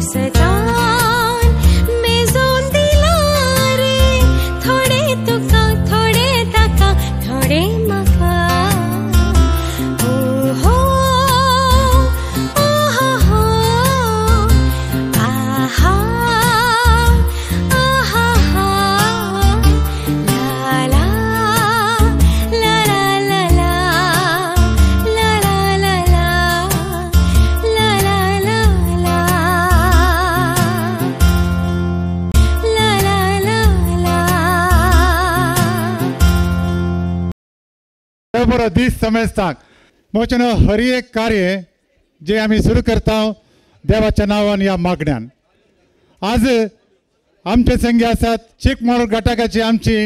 पुस्तकान मेजोन दिला रे, थोडे तुका थोडे ताका थोडे म्हाका। ओ हो ओ हो हो आहा आहा हा ला ला ला ला ला ला ला ला ला ला ला ला ला ला ला ला ला। बरो दीस समेस्तांक मोचन हर एक कार्य जे आमी सुरू करता देवाच्या नांवान ह्या मागण्यान। आज आमचे संगी आसात चिकमोळ घटकाची आमची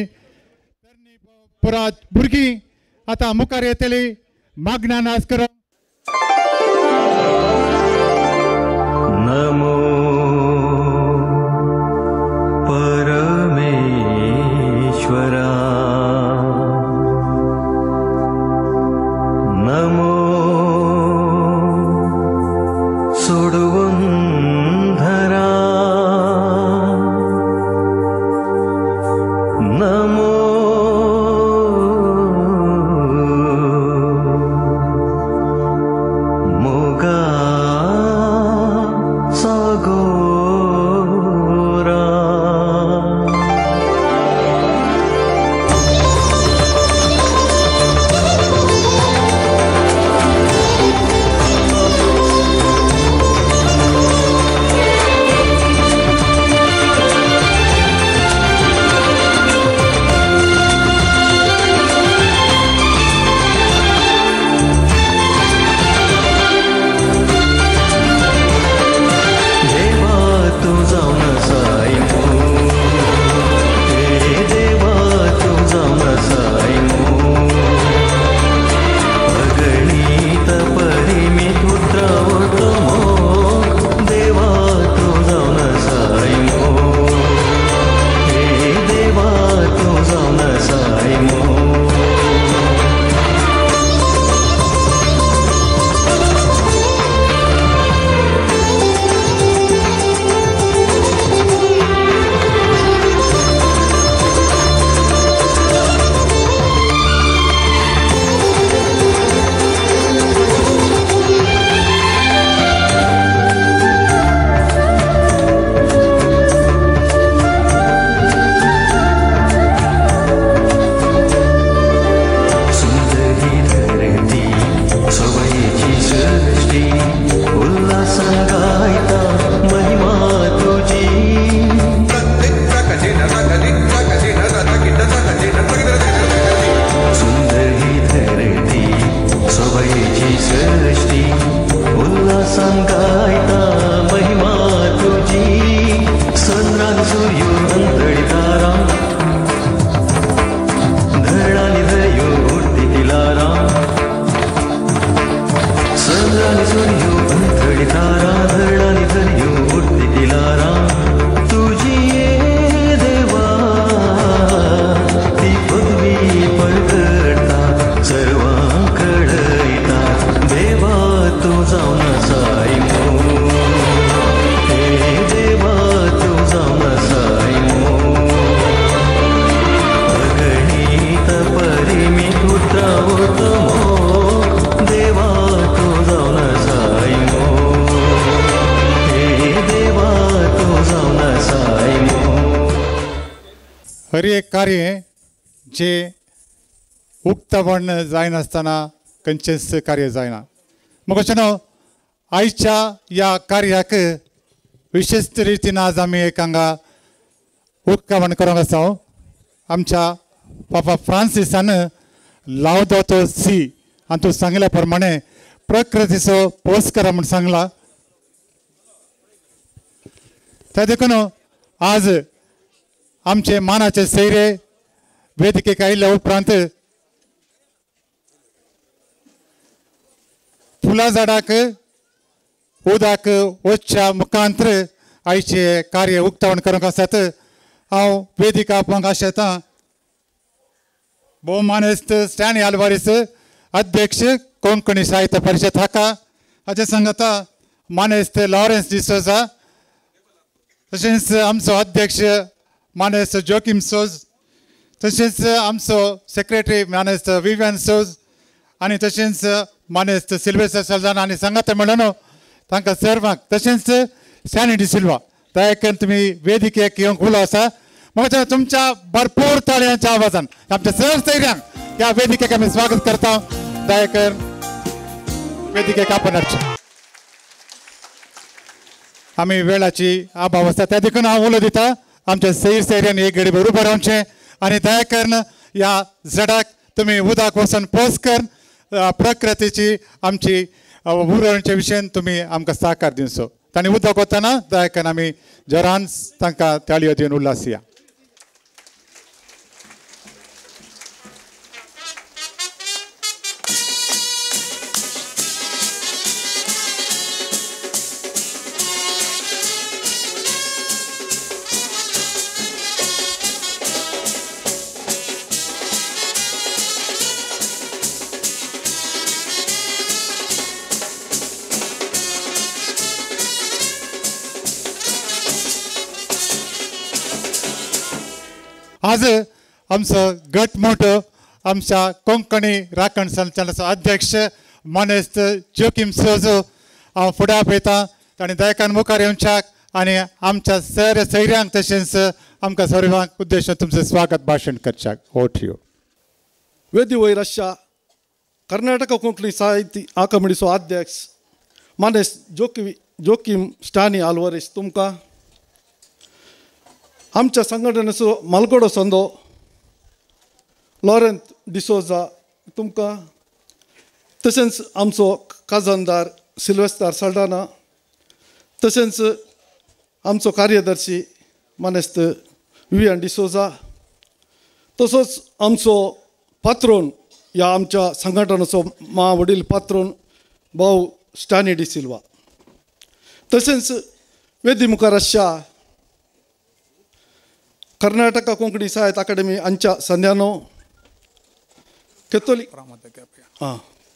पुरा भुरगीं आतां मुखार येतली मागण्यान आज करप। नमो परमेश्वरा, नमो सोडवंधरा, नमो मोगा सागोरा। देवा तूं जावन आसाय मो, हे देवा तूं जावन आसाय मो, अगणीत परिमित उतरावतो मो, देवा तूं जावन आसाय मो, हे देवा तूं जावन आसाय मो। सुंदर ही धरती सोबयेची सृष्टी, उल्हासान गायता महिमा तुजी। सुंदर ही धरती सोबयेची सृष्टी, उल्हासान गायता महिमा तुजी। चंद्रान सूर्यो अंतळी तारा, धरणानी धरयो उडती ती लारा। चंद्रानी सूर्यो अंतळी तारा, धरणानी धरयो उडती ती लारा। तुजी ये देवा ती पदवी परगडता, सर्वांक कळयता, देवा तूं जावन आसाय मो, हे देवा तूं जावन आसाय मो, अगणीत परिमित उतरावतो मो, देवा तूं जावन आसाय मो, हे देवा तूं जावन आसाय मो। हर एक कार्य जे उक्तावण जायनासतना खंयचेंच कार्य जायना। मग अशें न्हू आयच्या ह्या कार्याक विशेश रितीन आज आमी एक हांगा उक्तावण करूंक आसा। आमच्या पापा फ्रांसिसान लावदोतो सी आनी तूं सांगल्या प्रमाणे प्रकृतीचो पोस करा म्हूण सांगला। त्या देखून आज आमचे मानाचे सैरे वेदिकेक आयिल्ल्या उपरांत फुलां झाडाक उदक वचच्या मुखांतर आयचे कार्य उक्तावण करूंक आसात। हांव वेदिका आपोवंक आशेतां भोवमानेस्त स्टॅनी आल्वारीस, अध्यक्ष कोंकणी साहित्य परिशद हाका, हाचे सांगता मानेस्त लॉरेन्स डिसोजा, तशेंच आमचो अध्यक्ष मानेस्त जोकीम सोज, तशेंच आमचो सेक्रेटरी मानेस्त विवियन सोज आनी तशेंच मानेस्त सिल्वेस्टर सल्दाना आनी सांगाता मेळून तांकां सर्वांक, तशेंच सॅनी डिसिल्वा दया तुमी वेदिकेक येवंक उलो आसा. म्हाका तुमच्या भरपूर ताळयांच्या आवाजान आमच्या सर सैऱ्यांक ह्या वेदिकेक आमी स्वागत करता. दया वेदिकेक आपण हाडचें. आमी वेळाची अभाव आसा त्या देखून हांव उलो दिता आमच्या सैर सैऱ्यांनी एक घडी उबें रावचें आनी दया करून ह्या झडाक तुमी उदक वचून पोस करून प्रकृतीची आमची उरवणच्या विशयान तुमी आमकां सहकार दिवचो. तांणी उदक वतना दया करून आमी जरान तांकां ताळयो दिवन उल्हासया. आज आमचो घटमूट आमच्या कोंकणी राखण संचालनाचो अध्यक्ष मानेस्त जोकीम सोजो हांव फुडें आपयतां. ताणें दयकान मुखार येवच्याक आनी आमच्या सर सैऱ्यांक तशेंच आमकां सर्वांक उद्देशून तुमचें स्वागत भाशण करच्याक ओट यो. वेदी वयर आसच्या कर्नाटक कोंकणी साहित्य अकादमीचो अध्यक्ष मानेस्त जोकीम स्टानी आल्वारीस तुमकां, आमच्या संघटनेचो मालगडो संदो लॉरेंत डिसोजा तुमकां, तशेंच आमचो खाजनदार सिल्वेस्तार सल्डाना, तशेंच आमचो कार्यदर्शी मानेस्त विवियन डिसोजा, तसोच आमचो पात्रोन ह्या आमच्या संघटनेचो मा वडील पात्रोन भाऊ स्टानी डिसिल्वा, तशेंच वेदी मुखार आसच्या कर्नाटक कोंकणी साहित्य अकादमी हांच्या संध्यानो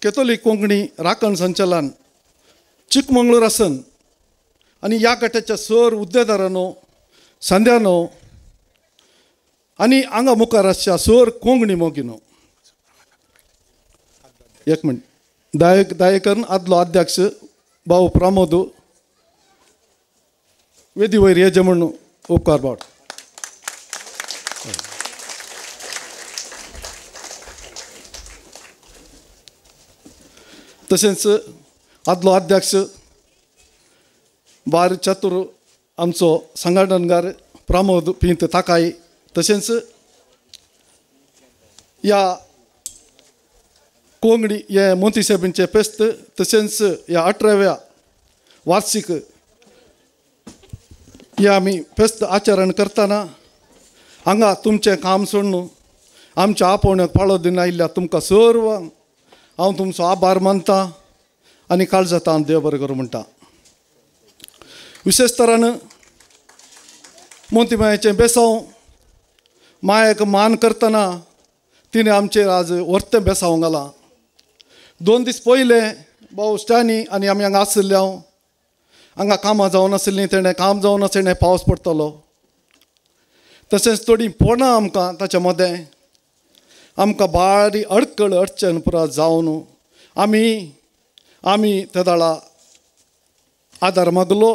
केथोलीक कोंकणी राखण संचालन चिकमंगळूर आसन आनी ह्या गटाच्या सर हुद्देदारांनो संध्यानो आनी हांगा मुखार आसच्या सर कोंकणी मोगिनो. एक मिनट दायकन आदलो अध्यक्ष भाऊ प्रमोद वेदी वयर येजे म्हूण उपकार भाव. तशेंच आदलो अध्यक्ष बार चतुर आमचो संघटनकार प्रमोद पिंत ताकाय, तशेंच ह्या कोंकणी हे मोती साहेबांचे फेस्त तशेंच ह्या 18व्या वार्षिक हे आमी फेस्त आचरण करतना हांगा तुमचें काम सोडून आमच्या आपोवण्याक पाळो दिवन आयिल्ल्या तुमकां सर्वांक हांव तुमचो आभार मानता आनी काळजांत देव बरें करूं म्हणटा. विशेश तरान मोतीमायेचें बेसांव मायेक मान करतना तिणें आमचेर आज वर्तें बेसांव घालां. 2 दीस पयलें भाऊ स्टानी आनी आमी हांगा आशिल्ले, हांव हांगा कामां जावन आशिल्लीं, तेणें काम जावन आशिल्लें, पावस पडटलो, तशेंच थोडीं पोणां आमकां ताच्या मदें आमकां बारी अडकळ अडचण पुरा जावन आमी आमी त्या दाळा आदार मागलो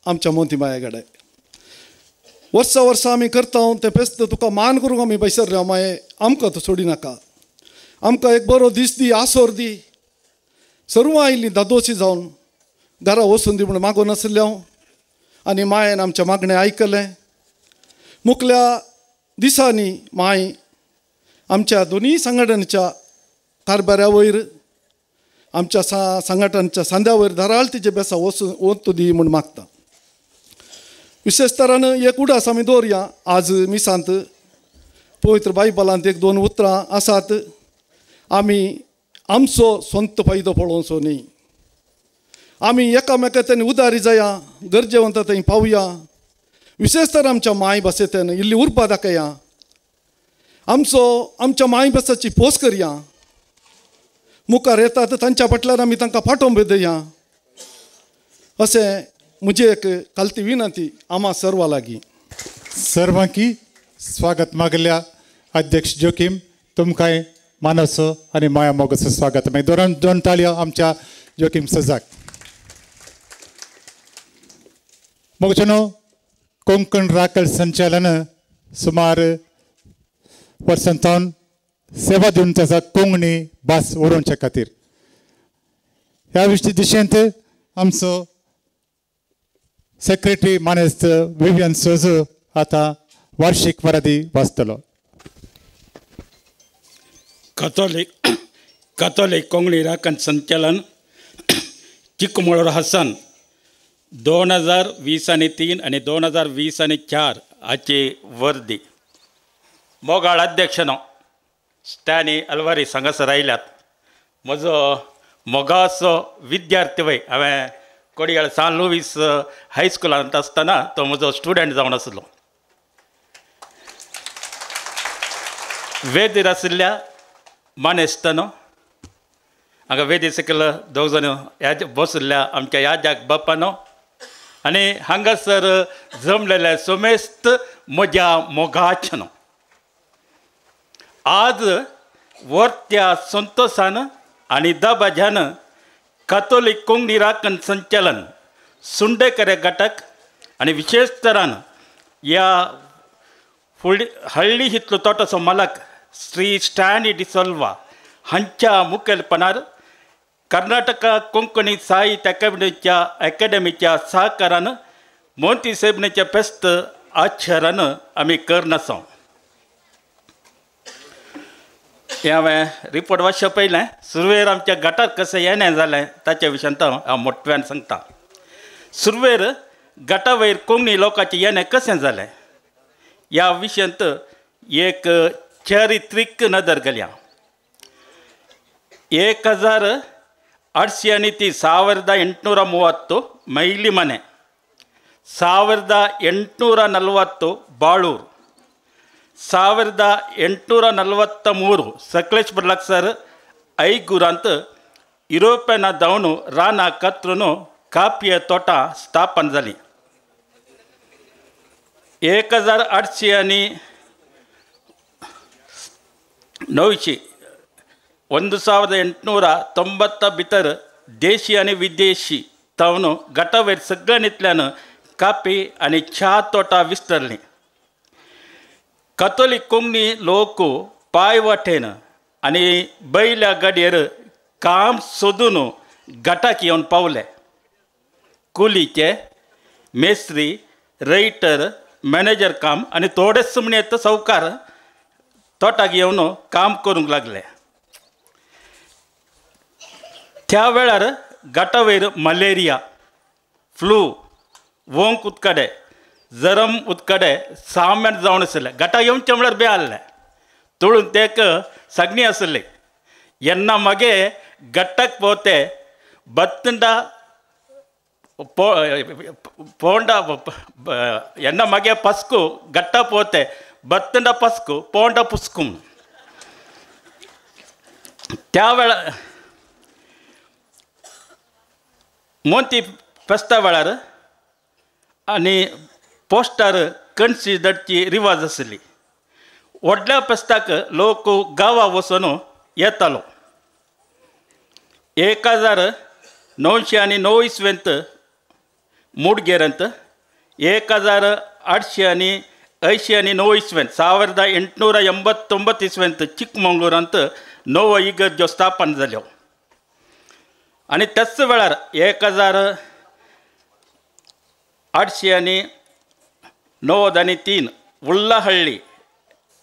आमच्या मोती माये कडेन. वर्सां वर्सां आमी करता तें फेस्त तुका मान करूंक आमी बैसर माये, आमकां तूं सोडी नाका, आमकां एक बरो दीस दी, आसोर दी. सर्वां आयलीं दादोशी जावन घरा वचून दी म्हूण मागून आशिल्लें हांव आनी मायेन आमचें मागणें आयकलें. मुखल्या दिसांनी माय आमच्या दोनूय संघटनेच्या कारभारा वयर आमच्या संघटनेच्या सांद्या वयर धराल तिचे बेसा वचून वतू दी म्हूण मागता. विशेश तरान एक उडास आमी दवरया. आज मिसांत पवित्र बायबलांत 1-2 उतरां आसात. आमी आमचो स्वंत फायदो पळोवचो न्ही, आमी एकामेका तेणी उदारी जाया, गरजेवंत थंय पावया. विशेश तर आमच्या माय भाशेंतल्यान इल्ली उर्बा दाखया, आमचो आमच्या माय भासाची पोस करया, मुखार येतात तांच्या फाटल्यान आमी तांकां फाटोवन दिया अशें म्हजी एक खालती विनंती आमा सर्वा लागीं. सर्वांकी स्वागत मागल्या अध्यक्ष जोकीम, तुमकांय मानाचो आनी माया मोगाचो स्वागत. मागीर दोन दोन ताळयो आमच्या जोकीम सजाक. मोगचेनो कोंकण राखल संचालन सुमार वर्सां सावन सेवा दिवन आसा कोंकणी भास उडोवच्या खातीर. ह्या दिशेंत आमचो सेक्रेटरी मानेस्त विवियन सोजो आतां वार्षिक वरादी वाचतलो. कथोलीक कोंकणी राखण संचालन चिकमळूर हसन 2023 आनी 2024 हाची वर्दी. मोगाळ अध्यक्ष स्टॅनी अल्वारीस हांगासर आयल्यात. म्हजो मोगाचो विद्यार्थी वय, हांवें कोडियाळ सान लुवीस हायस्कुलांत आसतना तो म्हजो स्टुडंट जावन आसलो. वेदीर आशिल्ल्या मानेस्तानो, हांगा वेदी सकयल दोग जाण ह्या बशिल्ल्या आमच्या याजाक बापानो आनी हांगासर जमलेले समेस्त म्हज्या मोगाचेनो, आज वर्त्या संतोषान आनी दबाज्यान कातोलीक कोंकणी राखण संचालन सुंडेकर घटक आनी विशेष तरान ह्या फुडली हळ्ळी हितलो तोटाचो मालक श्री स्टॅनी डिसोल्वा हांच्या मुखेलपणार कर्नाटका कोंकणी साहित्य अकॅडमीच्या सहकारान मोंती सेबनेच्या पेस्त आचरण आमी करनासो. हें हांवें रिपोर्ट वाचच्या पयलें सुरवेर आमच्या गटार कशें येणें जालें ताच्या विशयांत हांव मोटव्यान सांगता. सुरवेर गटा वयर कोंकणी लोकांचें येणें कशें जालें ह्या विशयांत एक चरित्रीक नदर घालया. 1830 1830 ಮೈಲಿಮನೆ, 1840 ಬಾಳೂರು, 1843 ಸಕಲೇಶ್ಪುರ ಲಕ್ಸರ್ ಐಗುರಾಂತ युरोपियन धांवन रानां कातरून कापये तोटा स्थापन जाली. 1889 1890 भितर देशी आनी विदेशी तावन गटावयर सगळ्यांतल्यान कापी आनी च्या तोटा विस्तरली. कथोलीक कोंकणी लोक पांय वाटेन आनी बैल्या गाडयेर काम सोदून गटाक येवन पावले. कुलीचे, मेस्त्री, रयटर, मॅनेजर काम आनी थोडेच म्हण सावकार तोटाक येवन काम करूंक लागले. त्या वेळार गटावयर मलेरिया, फ्लू, वोंक उत्कडे, जरम उत्कडे सामान्य जावन आशिल्लें. गटा येवचें म्हळ्यार बी आहलें तोळून तेक सगळीं आशिल्ली. येन्ना मागे गट्टाक पोते बत्तंडा पोंडा येन्ना मागे पस्कू गट्टा पोते बत्तंडा पस्कू पोंडा पुस्कू. त्या वेळार मोंती फेस्ता वेळार आनी पोस्टार कणसी धाडची रिवाज आशिल्ली. व्हडल्या फेस्ताक लोक गांवा वचून येतालो. 1909 इसवेंत मुडगेरांत, 1889 इसवेंत 1889 इसवेंत चिकमंगळुरांत नवो इगर्जो स्थापन जाल्यो. आनी त्याच वेळार 1893 उल्लाहळ्ळी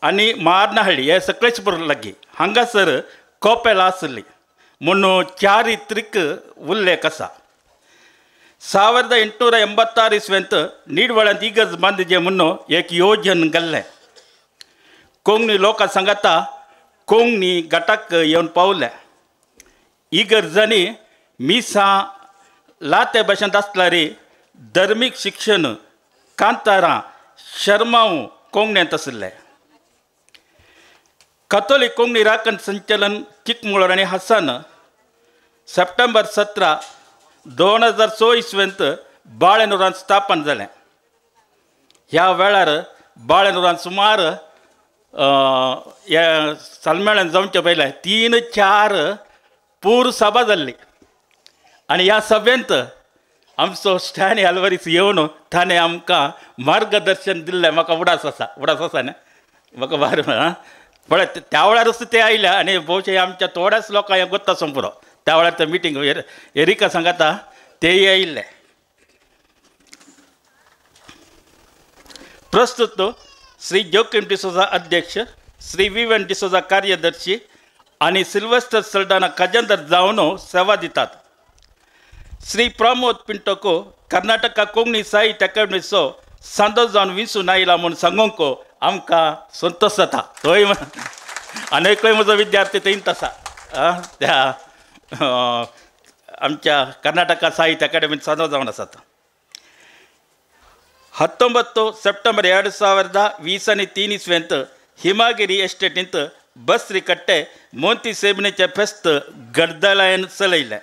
आनी मारनहळ्ळी हे सकलेशपूर लागीं हांगासर कोपेल आसली म्हूण चारित्रीक उल्लेख आसा. 1886 इसवेंत निडवळ्यांत इगर्ज बांदचे म्हूण एक योजन घाल्लें. कोंकणी लोकां सांगाता कोंकणी गटाक येवन पावले. इगर्जांनी मिसां लाते भाशेंत आसल्यार धर्मीक शिक्षण कांतारां शर्मांव कोंकण्यांत आशिल्ले. कथोलीक कोंकणी राखण संचलन चिकमंगळूर आनी हसन सप्टेंबर 17, 2006 इसवेंत बाळेनूरान स्थापन जालें. ह्या वेळार बाळेनूरान सुमार ह्या सल्मेळन जावचे पयलें 3-4 पूर सभा जाल्ली आनी ह्या सभेंत आमचो स्टॅनी आल्वारीस येवन ताणें आमकां मार्गदर्शन दिल्लें. म्हाका उडास आसा, उडास आसा न्ही म्हाका बार पळय त्या वेळारूच ते आयले आनी भोवशे आमच्या थोड्याच लोकांक हें गोत्ता पुरो. त्या वेळार ते मिटींग एरिका सांगाता तेय आयिल्ले. प्रस्तुत श्री जोकीम डिसोजा अध्यक्ष, श्री विवेन डिसोजा कार्यदर्शी आनी सिल्वेस्टर सल्डाना खजानदार जावन सेवा दितात. श्री प्रमोद पिंटोको कर्नाटका कोंकणी साहित्य अकादमीचो सांदो जावन विंचून आयला म्हूण सांगूंक आमकां संतोश जाता. तोय आनी एकूय म्हजो विद्यार्थी थंयच आसा त्या आमच्या कर्नाटका साहित्य अकादमीत सांदो जावन आसात. 19 ಸೆಪ್ಟೆಂಬರ್ 2023 ಇಸ್ವೆಂत हिमागिरी एस्टेटींत बसरी कट्टे मोंती सेबनेचे फेस्त गडदलायन चलयलें.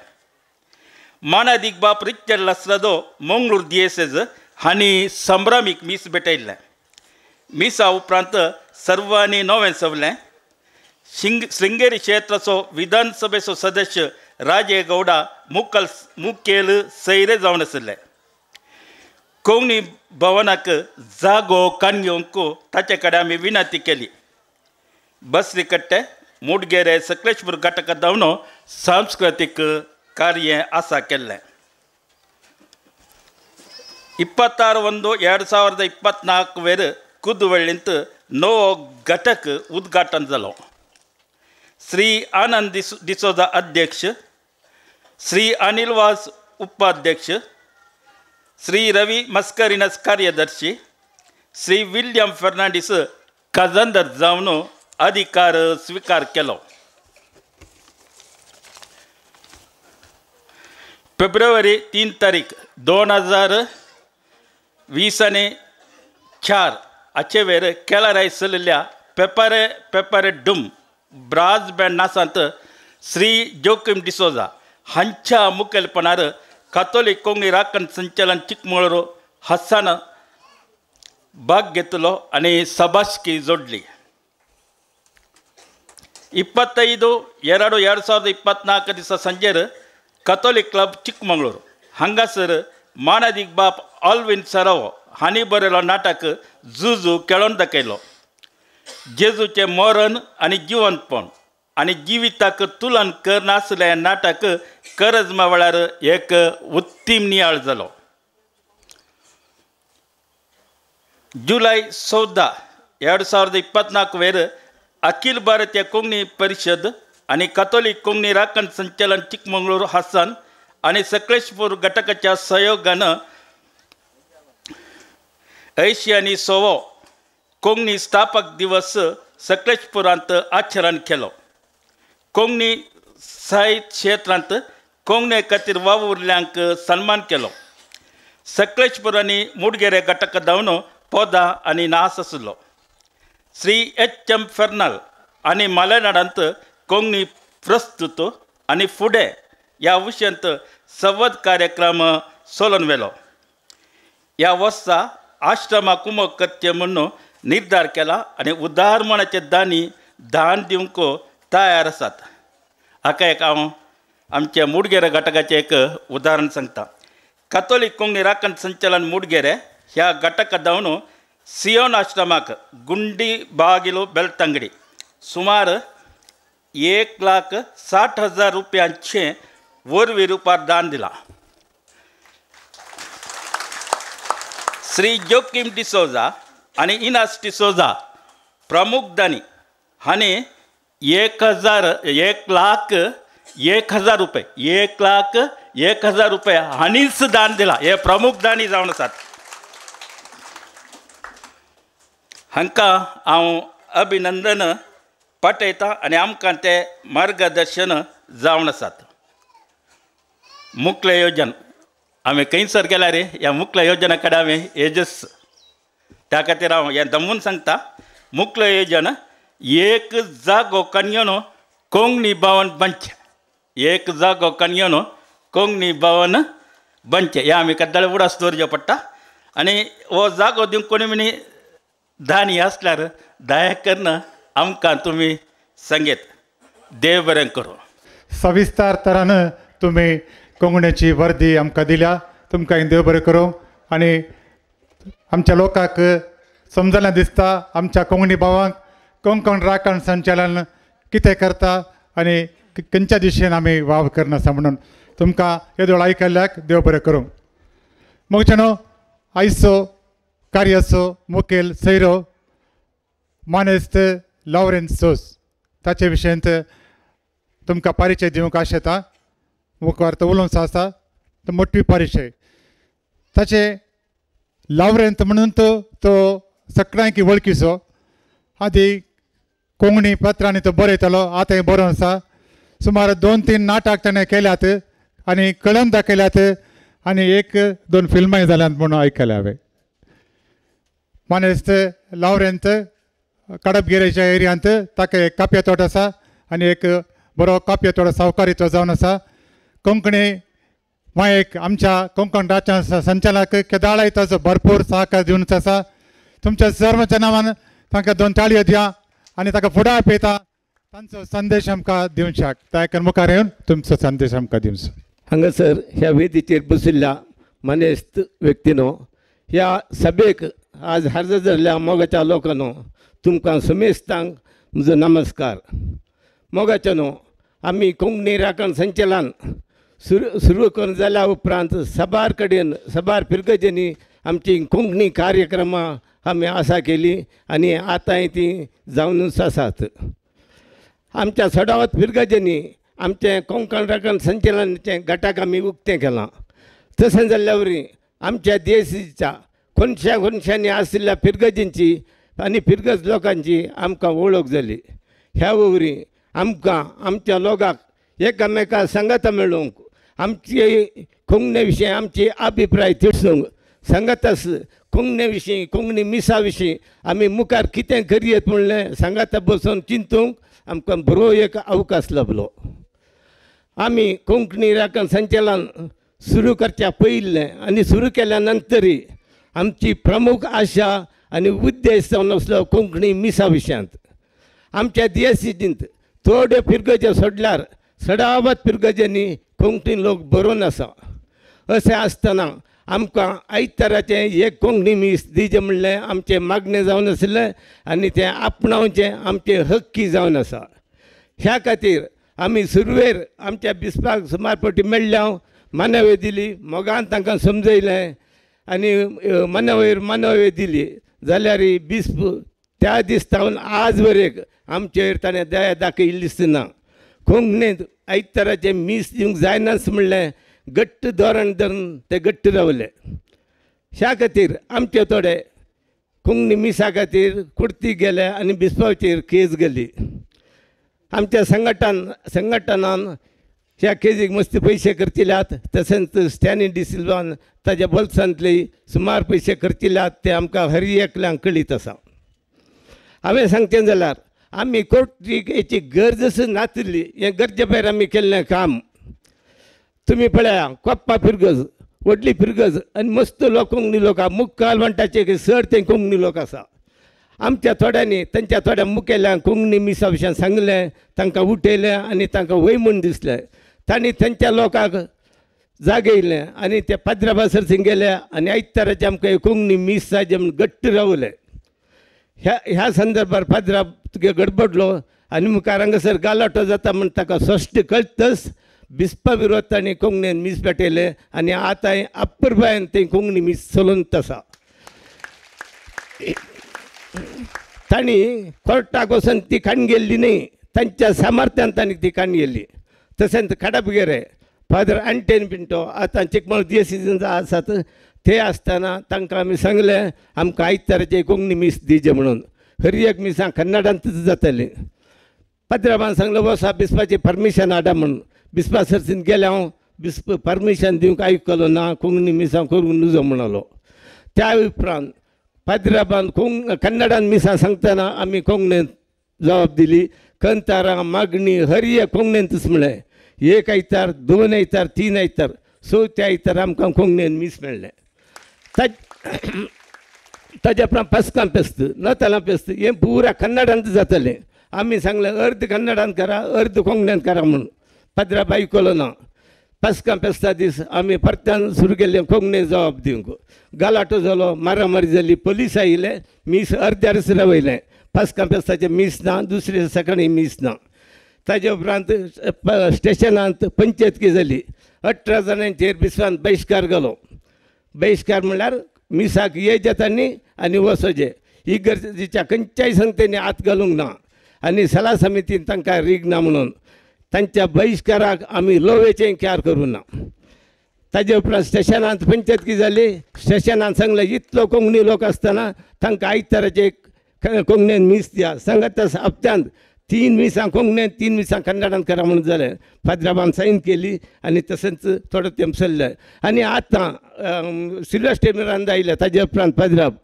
मानादीक बाप रिचर्ड लास्रादो मंगळूर दियेसेज हांणी संभ्रामीक मीस भेटयल्लें. मिसा उपरांत सर्वांनी नवें सवलें. शृंगेरी क्षेत्राचो विधानसभेचो सदस्य राजे गौडा मुखेल सैरे जावन आशिल्ले. कोंकणी भवनाक जागो काण घेवंक ताचे कडेन आमी विनंती केली. बसरी कट्टे मुडगेरे सकलेशपूर घटका धांवन सांस्कृतीक कार्य आसा केल्लें. 26/1/2024 वेर कुदवळ्ळींत नवो घटक उद्घाटन जालो. श्री आनंद डिसोजा अध्यक्ष, श्री अनिल वास उपाध्यक्ष, श्री रवी मस्करिनस कार्यदर्शी, श्री विल्यम फर्नांडीस खजानदार जावन अधिकार स्वीकार केलो. फेब्रुवारी 3 तारीख 2024 हाचे वेर केळाराय चलिल्ल्या पेपारे पेपारे डुम ब्रास बँड नासांत श्री जोकीम डिसोजा हांच्या मुखेलपणार कातोलीक कोंकणी राखण संचलन चिकमळूर हसान भाग घेतलो आनी सभाशकी जोडली. 25/2/2024 दिसा सांजेर कॅथोलिक क्लब चिकमंगळूर हांगासर मानादीक बाप ऑल्विन सरावो हांणी बरयलो नाटक जुजू खेळोवन दाखयलो. जेजूचें मरण आनी जिवंतपण आनी जिविताक तुलन करनासलें नाटक करजमा वेळार एक उत्तीम नियाळ जालो. जुलय 14 2024 वेर अखिल भारतीय कोंकणी परिशद आनी कॅथोलिक कोंकणी राखण संचलन चिकमंगळूर हासन आनी सकलेशपूर घटकाच्या सहयोगान 80 आनी 100वो कोंकणी स्थापक दिवस सकलेशपुरांत आचरण केलो. कोंकणी साहित्य क्षेत्रांत कोंकणे खातीर वावुरल्यांक सन्मान केलो. सकलेशपूर आनी मुडगेरे घटक धांवन पोदा आनी नास आसलो. श्री एच एम फेर्नाल आनी मलेनाडांत कोंकणी प्रस्तुत आनी फुडें ह्या विशयांत संवाद कार्यक्रम चलोवन व्हेलो. ह्या वर्सा आश्रमा कुमक करचें म्हूण निर्धार केला आनी उदार मनाचे दानी दान दिवंक तयार आसात. हाका एक हांव आमच्या मुडगेरे घटकाचें एक उदाहरण सांगता. कॅथोलिक कोंकणी राखण संचलन मुडगेरे ह्या घटका धांवन सियोन आश्रमाक गुंडी बागिलो बेलतंगडी सुमार 1,60,000 रुपयांचें वरवीं रुपार दान दिलां. श्री जोकीम डिसोजा आनी इनास डिसोजा प्रमुख दानी हांणी 1,01,000 रुपये 1,01,000 रुपये हांणीच दान दिलां. हे प्रमुख दानी जावन आसात. हांकां हांव अभिनंदन पाठयता आनी आमकां ते मार्गदर्शन जावन आसात. मुखले योजन आमी खंयसर गेल्यार रे ह्या मुखले योजना कडेन हांवें एजस त्या खातीर हांव हें दमून सांगता. मुखले योजन एक जागो कणयोन कोंकणी भवन बांदचें. एक जागो कणयोन कोंकणी भवन बनचें हें आमी केद्दाळे उडास दवरचें पडटा. आनी हो जागो दिवंक कोणी मिनी दानी आसल्यार दया करून आमकां तुमी सांगेत. देव बरें करूं. सविस्तर तरान तुमी कोंकणीची वर्दी आमकां दिल्या, तुमकां देव बरें करूं. आनी आमच्या लोकांक समजलें दिसता आमच्या कोंकणी भावांक कोंकण राखण संचालन कितें करता आनी खंयच्या दिशेन आमी वावर करनासा म्हणून तुमकां येदोळ आयकल्ल्याक देव बरें करूं. मोगच्यानो आयचो कार्याचो मुखेल सैरो मानेस्त लॉरेन्स सोस ताचे विशयंत तुमकां परिचय दिवंक आशेता. मुखार तो उलोवंक आसा तो मोठी परिचय ताचे लॉरेन्स म्हणून तो सगळ्यांकी वळखीचो. आदी कोंकणी पत्रांनी तो बरयतालो, आतांय बरोवन आसा. सुमार 2-3 नाटक ताणें केल्यात आनी कळंदा दाखयल्यात आनी 1-2 फिल्मांय जाल्यात म्हणून आयकलें हांवें. मानेस्त लॉरेन्स कडपगिरेच्या एरियांत ताका एक काप्या तोट आसा आनी एक बरो काप्या तोट सावकारी तो जावन आसा. कोंकणी मायक आमच्या कोंकण राज्या संचालक केदाळाय ताचो भरपूर सहकार दिवनच आसा. तुमच्या सर्वांच्या नांवान तांकां 2 ताळयो दिया आनी ताका फुडें आपयता तांचो संदेश आमकां दिवच्याक. ताका मुखार येवन तुमचो संदेश आमकां दिवचो. हांगासर ह्या वेदीचेर बशिल्ल्या मानेस्त व्यक्तीनो, ह्या सभेक आज हजर जाल्ल्या मोगाच्या लोकांनो, तुमकां समेस्तांक म्हजो नमस्कार. मोगाच्यानो, आमी कोंकणी राखण संचलन सुरू करून जाल्या उपरांत सबार कडेन सबार फिरगजेंनी आमची कोंकणी कार्यक्रमां आमी आसा केली आनी आतांय ती जावनूच आसात. आमच्या सडावत फिरगजेंनी आमचें कोंकण राखण संचलनाचें गटाक आमी उक्तें केलां. तशें जाल्ल्या वरी आमच्या देशाच्या कोनशा कोनशांनी आशिल्ल्या फिरगजींची आनी फिरगज लोकांची आमकां वळख जाली. ह्या वरी आमकां आमच्या लोकांक एकामेका सांगाता मेळोवंक, आमचे कोंकणे विशीं आमची अभिप्राय तिडसूंक सांगातास कोंकणे विशीं कोंकणी मिसा विशीं आमी मुखार कितें करयेत म्हणलें सांगाता बसून चिंतूंक आमकां बरो एक अवकाश लाबलो. आमी कोंकणी राखण संचलन सुरू करच्या पयलें आनी सुरू केल्या नंतरय आमची प्रमुख आशा आनी उद्देश जावन आसलो कोंकणी मिसा विशयांत. आमच्या दियसिटींत थोड्यो फिरगज्यो सोडल्यार सडावत फिरगज्यांनी कोंकणी लोक बरोवन आसा. अशें आसतना आमकां आयताराचें एक कोंकणी मीस दिचें म्हणलें आमचें मागणें जावन आशिल्लें आनी तें आपणावचें आमचें हक्की जावन आसा. ह्या खातीर आमी सुरवेर आमच्या बिस्पाक सुमार फावटी मेळ्ळ्या, मानवय दिली, मोगान तांकां समजयलें आनी मानवयर मानवय दिली जाल्यार बिस्प त्या दीस सावन आज वरेक आमचेर ताणें दया दाखयल्लीच ना. कोंकणींत आयताराचें मीस दिवंक जायनाच म्हणलें घट्ट धोरण धरून ते घट्ट रावले. ह्या खातीर आमचे थोडे कोंकणी मिसा खातीर कुर्ती गेले आनी बिस्पाचेर केस गेली. आमच्या संघटनान ह्या केजीक मस्ती पयशे खर्चिल्यात, तशेंच स्टॅनी डिसिल्वान ताज्या बोल्सांतले सुमार पयशे खर्चिल्यात ते आमकां हर एकल्यांक कळीत आसा. हांवें सांगचें जाल्यार आमी कोर्टीक हेची गरज नातिल्ली, हें गरजे भायर आमी केल्लें काम. तुमी पळया कोप्पा फिरगज व्हडली फिरगज आनी मस्त लोक कोंकणी लोक मुखाल म्हणटाचे की सर ते कोंकणी लोक आसा. आमच्या थोड्यांनी तांच्या थोड्या मुखेल्यांक कोंकणी मिसा विशयान सांगलें, तांकां उठयलें आनी तांकां वय म्हूण दिसलें. तांणी तांच्या लोकांक जागयलें आनी ते पाद्रा सरसींग गेले आनी आयताराचें आमकां कोंकणी मीस जाय म्हूण घट्ट रावले. ह्या संदर्भार पाद्रा तुगे गडबडलो आनी मुखार हांगासर गालाटो जाता म्हूण ताका स्पश्ट कळटच बिस्पा विरोध तांणी कोंकणीन मीस पेटयलें आनी आतां अप्रुबायेन तें कोंकणी मीस चलून आसा. तांणी कोर्टाक वचून ती काडून गेल्ली न्ही, तांच्या सामर्थ्यान तांणी ती काडून गेल्ली. तशेंच खाडाबगेरे फादर आंटेन पिंटो आतां चिकमळ दियसिजन आसात ते आसतना तांकां आमी सांगलें आमकां आयताराचें कोंकणी मीस दिवचें म्हणून. हर एक मिसां कन्नडांतच जातालीं. पाद्राबान सांगलें वसा बिस्पाचें परमिशन हाडा म्हणून. बिस्पा सरसीन गेलें हांव, बिस्प परमिशन दिवंक आयकलो ना, कोंकणी मिसां करूंक नुजो म्हणलो. त्या उपरांत पाद्राबान कन्नडान मिसां सांगतना आमी कोंकणींत जबाब दिली. कंतारां मागणी हर एक कोंकणींतच म्हणलें. एक आयतार, 2 आयतार, 3 आयतार सो त्या आयतार आमकां कोंकणीन मीस मेळ्ळें. ताज्या उपरांत पास्कां फेस्त, नतालां फेस्त हें पुरा कन्नडांत जातालें. आमी सांगलें अर्द कन्नडांत करा अर्द कोंकणींत करा म्हणून. पाद्राब आयकलो ना. पास्कां फेस्ता दीस आमी परत्यान सुरू केल्लें कोंकणी जबाब दिवंक. गालाटो जालो, मारामारी जाली, पोलीस आयले, मीस अर्द्यारच रावयलें. पास्कां फेस्ताचें मीस ना, दुसरे सकाळीं मीस ना. ताजे उपरांत स्टेशनांत पंचायत जाली. 18 जाणांचेर बिस्पान बहिश्कार घालो. बहिश्कार म्हणल्यार मिसाक येयचे तांणी आनी वचोचें. ही गरजेच्या खंयच्याय संस्थेनी हात घालूंक ना आनी सला समितीन तांकां रीग ना म्हणून तांच्या बहिश्काराक आमी लोवेचें क्यार करूं ना. ताजे उपरांत स्टेशनांत पंचायत जाली. स्टेशनांत सांगलें इतलो कोंकणी लोक आसतना तांकां आयताराचे कोंकणीन मीस दिया. सांगात हप्त्यांत 3 मिसां कोंकणीन 3 मिसां कन्नडान करा म्हणून जालें. पाद्राबान सायन केली आनी तशेंच थोडो तेंप सरलें. आनी आतां सिल्वेस्टर मिरांदा आयले ताजे उपरांत पाद्राब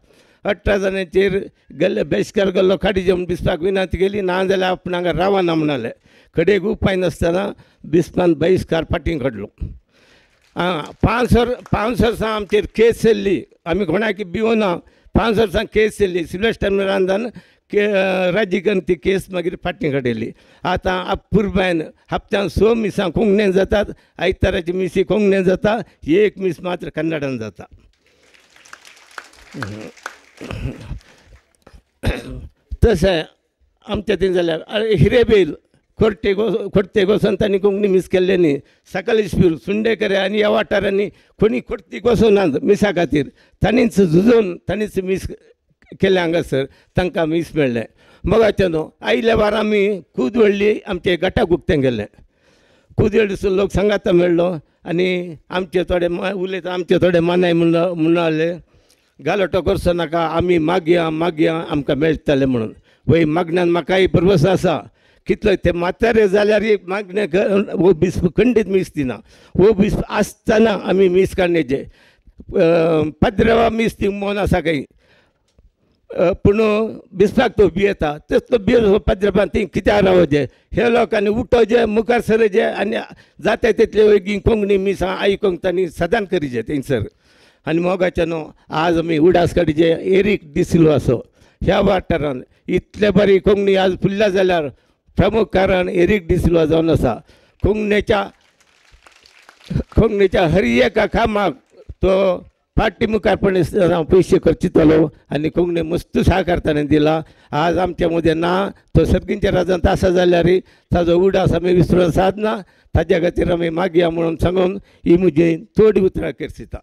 18 जाणांचेर गेल्ले बहिश्कार गेल्लो काडीचे म्हूण बिस्पाक विनंती केली. ना जाल्यार आपण हांगा रावना म्हणाले. कडेक उपाय नासतना बिस्पान बहिश्कार फाटीं काडलो. 5 वर्सां आमचेर केस चल्ली. आमी कोणाक भिवना. 5 वर्सां केस चल्ली. सिल्वेस्टर मिरांदान राज्य करून ती केस मागीर फाटीं काडली. आतां अपुरबायन हप्त्यान 6 मिसां कोंकणीन जातात, आयताराची मिसी कोंकणीन जाता, एक मीस मात्र कन्नडान जाता. तशें आमच्या थंय जाल्यार हिरेबेल खोर्ते गोसन तांणी कोंकणी मीस केल्लें न्ही. सकाळीशपूर सुंडेकर आनी ह्या वाठारांनी कोणी खोर्तीक वचोनात मिसा खातीर, तांणीच झुजून तांणीच मीस केलें हांगासर, तांकां मीस मेळ्ळें. मोगाचें न्हू आयल्या वार आमी कुदवळ्ळी आमचे गटाक उक्तें केलें. कुदवळ्ळीचो लोक सांगाता मेळ्ळो आनी आमचे थोडे उलयता आमचे थोडे मानाय म्हणले गालोटो करचो नाका, आमी मागया मागया आमकां मेळटलें म्हणून. वय मागण्यान म्हाकाय भरवंसो आसा. कितलो ते म्हातारे जाल्यार मागणें हो बिस्प खंडीत मीस दिना. हो बिस्प आसतना आमी मीस काडण्याचे पाद्रेवा मीस ती मोन आसा खंय, पूण बिस्पाक तो भियेता. तसलो भियेलो पाद्रेबान ती कित्याक रावचें. हे लोकांनी उठोवचें, मुखार सरचें आनी जाता तितले वेगीं कोंकणी मिसां आयकूंक तांणी सदांच करीचें थंयसर. आनी मोगाचें न्हू आज आमी उडास काडचे एरीक डिसिल्वा असो ह्या वाठारान इतले बरी कोंकणी आज फुडल्या जाल्यार प्रमुख कारण एरीक डिसिल्वा जावन आसा. कोंकणीच्या हर एका कामाक तो फाटी मुखारपणी पयशे खर्चितलो आनी कोंकणी मस्त सहकार ताणें दिला. आज आमच्या मदें ना तो सर्गींच्या राजांत आसा जाल्यार ताजो उडास आमी विसरून सादना. ताज्या खातीर आमी मागया म्हणून सांगून ही म्हजी थोडी उतरां करसिता.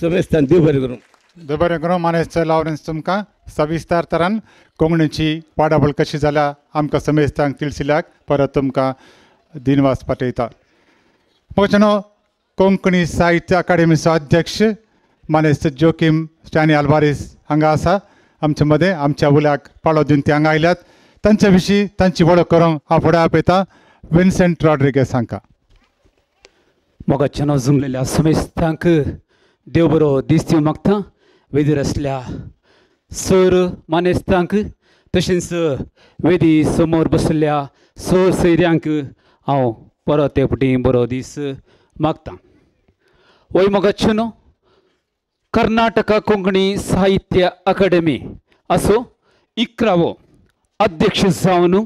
समेस्तान देव बरें करूं. देव बरें करूं. मानेस्त लॉरेन्स तुमकां सविस्तर तरान कोंकणीची पाडावळ कशी जाल्या आमकां समेस्तांक तिळसिल्याक परत तुमकां दिनवास पाठयता. मोचनो कोंकणी साहित्य अकादेमीचो अध्यक्ष मानेस्त जोकीम स्टॅनी आल्वारीस हांगा आसा आमचे मदें. आमच्या उल्याक पाळो दिवन ते हांगा आयल्यात. तांचे विशीं तांची वळख करूंक हांव फुडें आपयता विन्सेंट रॉड्रिगेस हांकां. मोगाच्यान जमलेल्या समेस्तांक देव बरो दीस दिवंक मागता. वेदीर आसल्या सर मानेस्तांक तशेंच वेदी समोर बसल्या सर सैऱ्यांक हांव परत ते फावटी बरो दीस मागता. वय मोगाच्यान कर्नाटका कोंकणी साहित्य अकादेमी असो 11वो अध्यक्ष जावन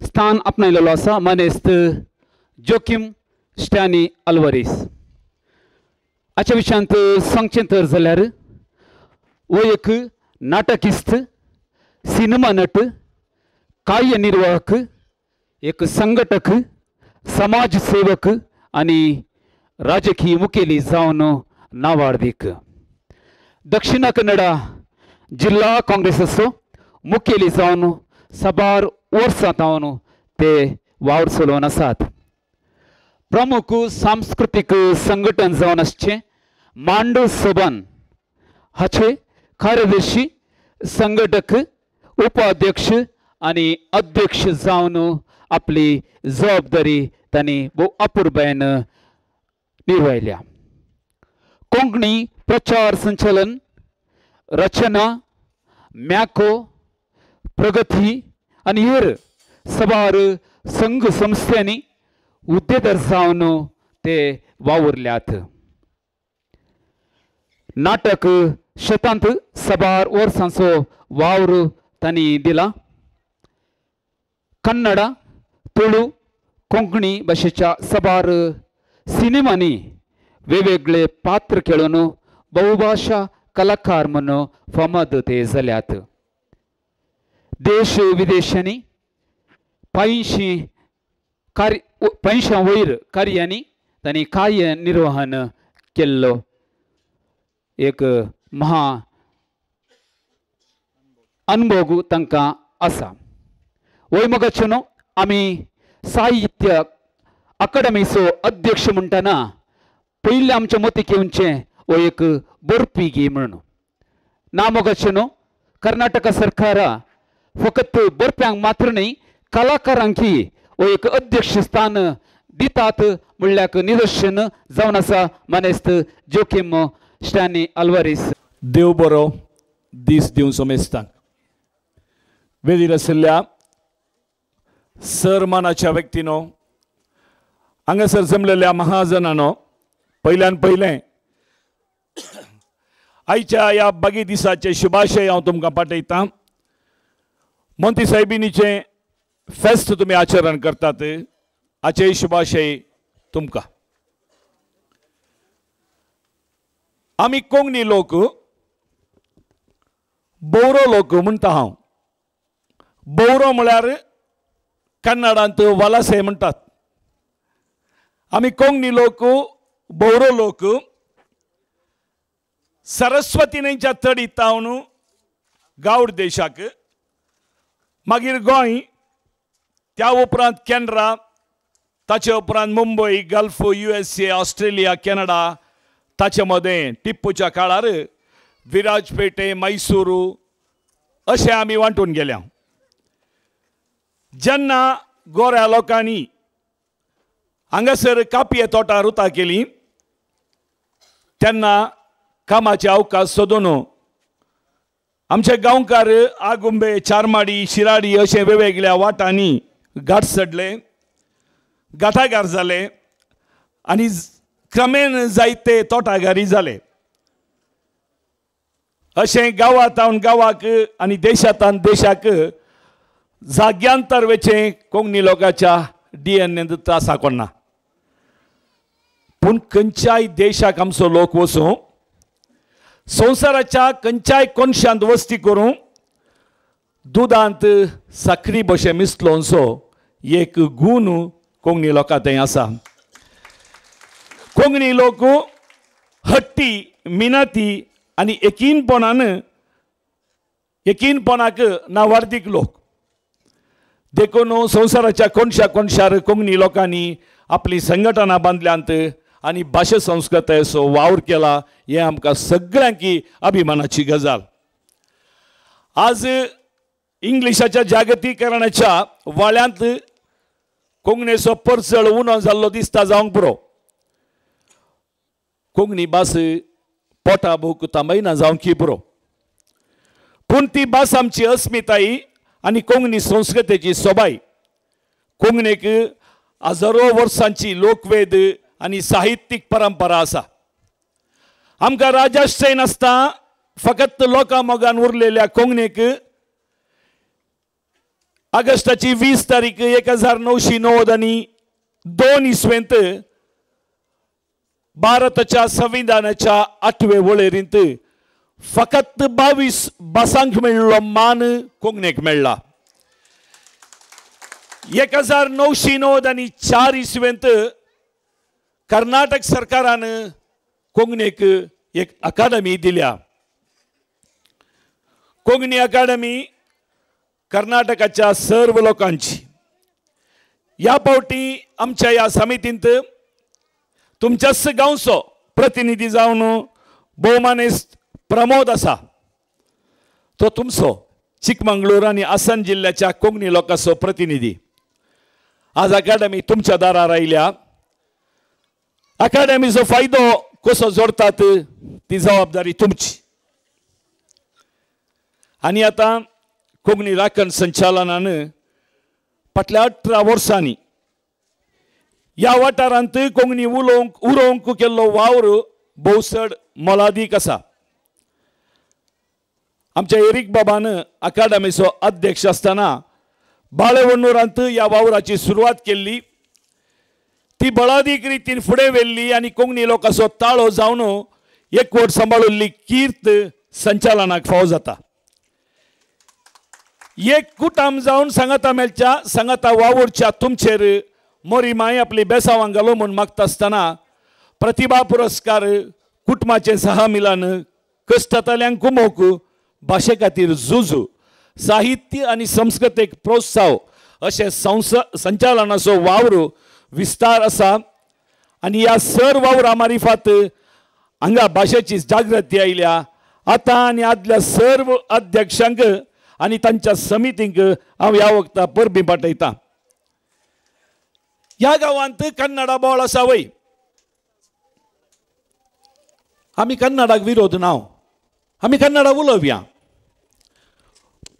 स्थान आपणायलेलो आसा मानेस्त जोकीम स्टॅनी आल्वारीस. हाच्या विशयांत सांगचें तर जाल्यार हो एक नाटकिस्त, सिनेमा नट, कार्यनिर्वाहक, एक संघटक, समाज सेवक आनी राजकीय मुखेली जावन नावार्दीक. दक्षिण कन्नडा जिल्हा काँग्रेसाचो मुखेली जावन साबार वर्सां जावन ते वावर चलोवन आसात. प्रमुख सांस्कृतीक संघटन जावन आसचें मांडू सभान हाचे कार्यदर्शी, संघटक, उपाध्यक्ष आनी अध्यक्ष जावन आपली जबाबदारी तांणी भोव अपुरबायेन निर्वायल्या. कोंकणी प्रचार संचलन, रचना, मॅको, प्रगती आनी हेर साबार संघ संस्थांनी हुद्देदार जावन ते वावुरल्यात. नाटक शेतांत सबार वर्सांचो वावर तांणी दिला. कन्नडा, तुळू, कोंकणी भाशेच्या सबार सिनेमांनी वेगवेगळे पात्र खेळून बहुभाशा कलाकार म्हणून फामाद ते जाल्यात. देश विदेशांनी 85 वयर कार्यांनी तांणी कार्यनिर्वहन केल्लो एक महा अनुभव तांकां आसा. वय मोगाचेनो आमी साहित्य अकादमीचो अध्यक्ष म्हणटना पयलीं आमच्या मतीक येवचें हो एक बरपी गी म्हणून. ना मोगाचेनो कर्नाटक सरकारा फकत बरप्यांक मात्र न्ही कलाकारांकी हो एक अध्यक्ष स्थान दितात म्हणल्याक निदर्शन जावन आसा मानेस्त जोखीम स्टॅनी अल्वारीस. देव बरो दीस दिवं समेस्तांक. वेदीर आशिल्ल्या सर मानाच्या व्यक्तीनो, हांगासर जमलेल्या महाजनानो, पयल्यान पयलें आयच्या ह्या बागी दिसाचे शुभाशय हांव तुमकां पाठयतां. मोंती सायबिणीचें फेस्त तुमी आचरण करतात हाचेय शुभाशय तुमकां. आमी कोंकणी लोक बोवरो लोक म्हणटा हांव. बोवरो म्हळ्यार कन्नडांत वलासे म्हणटात. आमी कोंकणी लोक बोवरो लोक सरस्वती न्हंयच्या तडीत तावन गावड देशाक, मागीर गोंय, त्या उपरांत केनरा, ताचे उपरांत Mumbai, Gulf, USA, Australia, Canada, ताचे मदें टिप्पूच्या काळार विराजपेटे, मैसूरू अशें आमी वांटून गेल्या. जेन्ना गोऱ्या लोकांनी हांगासर कापये तोटां रुता केली तेन्ना कामाचे अवकाश सोदून आमचे गांवकार आगुंबे, चारमाडी, शिराडी अशे वेगवेगळ्या वाटांनी घाट चडले, घाटागार जाले आनी क्रमेन जायते तोटागारी जाले. अशें गांवांत गांवाक आनी देशांत देशाक जाग्यांतर वेचें कोंकणी लोकांच्या DNA त्रास कोणना. पूण खंयच्याय देशाक आमचो लोक वचूं, संवसाराच्या खंयच्याय कोनशांत वस्ती करूं, दुदांत साखरी भशेन मिसलोनसो एक गूण कोंकणी लोकां थंय आसा. कोंकणी लोक हट्टी, मिनाती आनी यकीनपणान यकीनपणाक नावार्दीक लोक. देखून संवसाराच्या कोनशा कोनशार कोंकणी लोकांनी आपली संघटना बांदल्यांत आनी भाशा संस्कृतायेचो वावर केला हें आमकां सगळ्यांकी अभिमानाची गजाल. आज इंग्लिशाच्या जागतीकरणाच्या वाळ्यांत कोंकणीचो परचळ उणो जाल्लो दिसता जावंक पुरो. कोंकणी भास पोटा भूक थांबयना जावंक पुरो, पूण ती भास आमची अस्मिताय आनी कोंकणी संस्कृतेची सोबाय. कोंकणीक हजारो वर्सांची लोकवेद आनी साहित्यीक परंपरा आसा. आमकां राजाश्रय नासता फकत लोकां मोगान उरलेल्या कोंकणीक ऑगस्टाची 20 तारीख 1992 इसवेंत भारताच्या संविधानाच्या 8वे वळेरींत फकत 22 भासांक मेळिल्लो मान कोंकणीक मेळ्ळा. 1994 इसवेंत कर्नाटक सरकारान कोंकणीक एक अकादमी दिल्या. कोंकणी अकादमी कर्नाटकाच्या सर्व लोकांची. ह्या फावटी आमच्या ह्या समितींत तुमच्याच गांवचो प्रतिनिधी जावन भोवमानेस्त प्रमोद आसा, तो तुमचो चिकमंगळूर आनी आसन जिल्ल्याच्या कोंकणी लोकांचो प्रतिनिधी. आज अकादमी तुमच्या दारार आयल्या. अकादमीचो फायदो कसो जोडतात ती जबाबदारी तुमची. आनी आतां कोंकणी राखण संचालनान फाटल्या 18 वर्सांनी ह्या वाठारांत कोंकणी उलोवंक उरोवंक केल्लो वावर भोव चड मोलादीक आसा. आमच्या एरीक बाबान अकादमीचो अध्यक्ष आसतना बाळेवण्णूरांत ह्या वावराची सुरवात केल्ली. ती बळादीक रितीन फुडें व्हेल्ली आनी कोंकणी लोकांचो ताळो जावन एकवट सांबाळिल्ली कीर्त संचालनाक फावो जाता. एक कुटाम जावन सांगाता मेळच्या सांगाता वावुरच्या तुमचेर मोरी माय आपली बेसावां घालो म्हूण मागता आसतना प्रतिभा पुरस्कार कुटुंबाचें सहा मिलान कश्टांतल्यांक कुमोक भाशे खातीर झुजू साहित्य आनी संस्कृतेक प्रोत्साह अशें संचालनाचो वावर विस्तार आसा. आनी ह्या सर वावरा मारिफात हांगा भाशेची जागृती आयल्या. आतां आनी आदल्या सर्व अध्यक्षांक आनी तांच्या समितींक हांव ह्या वखता परबीं पाठयतां. ह्या गांवांत कन्नडा बोळ आसा वय, आमी कन्नडाक विरोध ना, आमी कन्नडा उलोवया,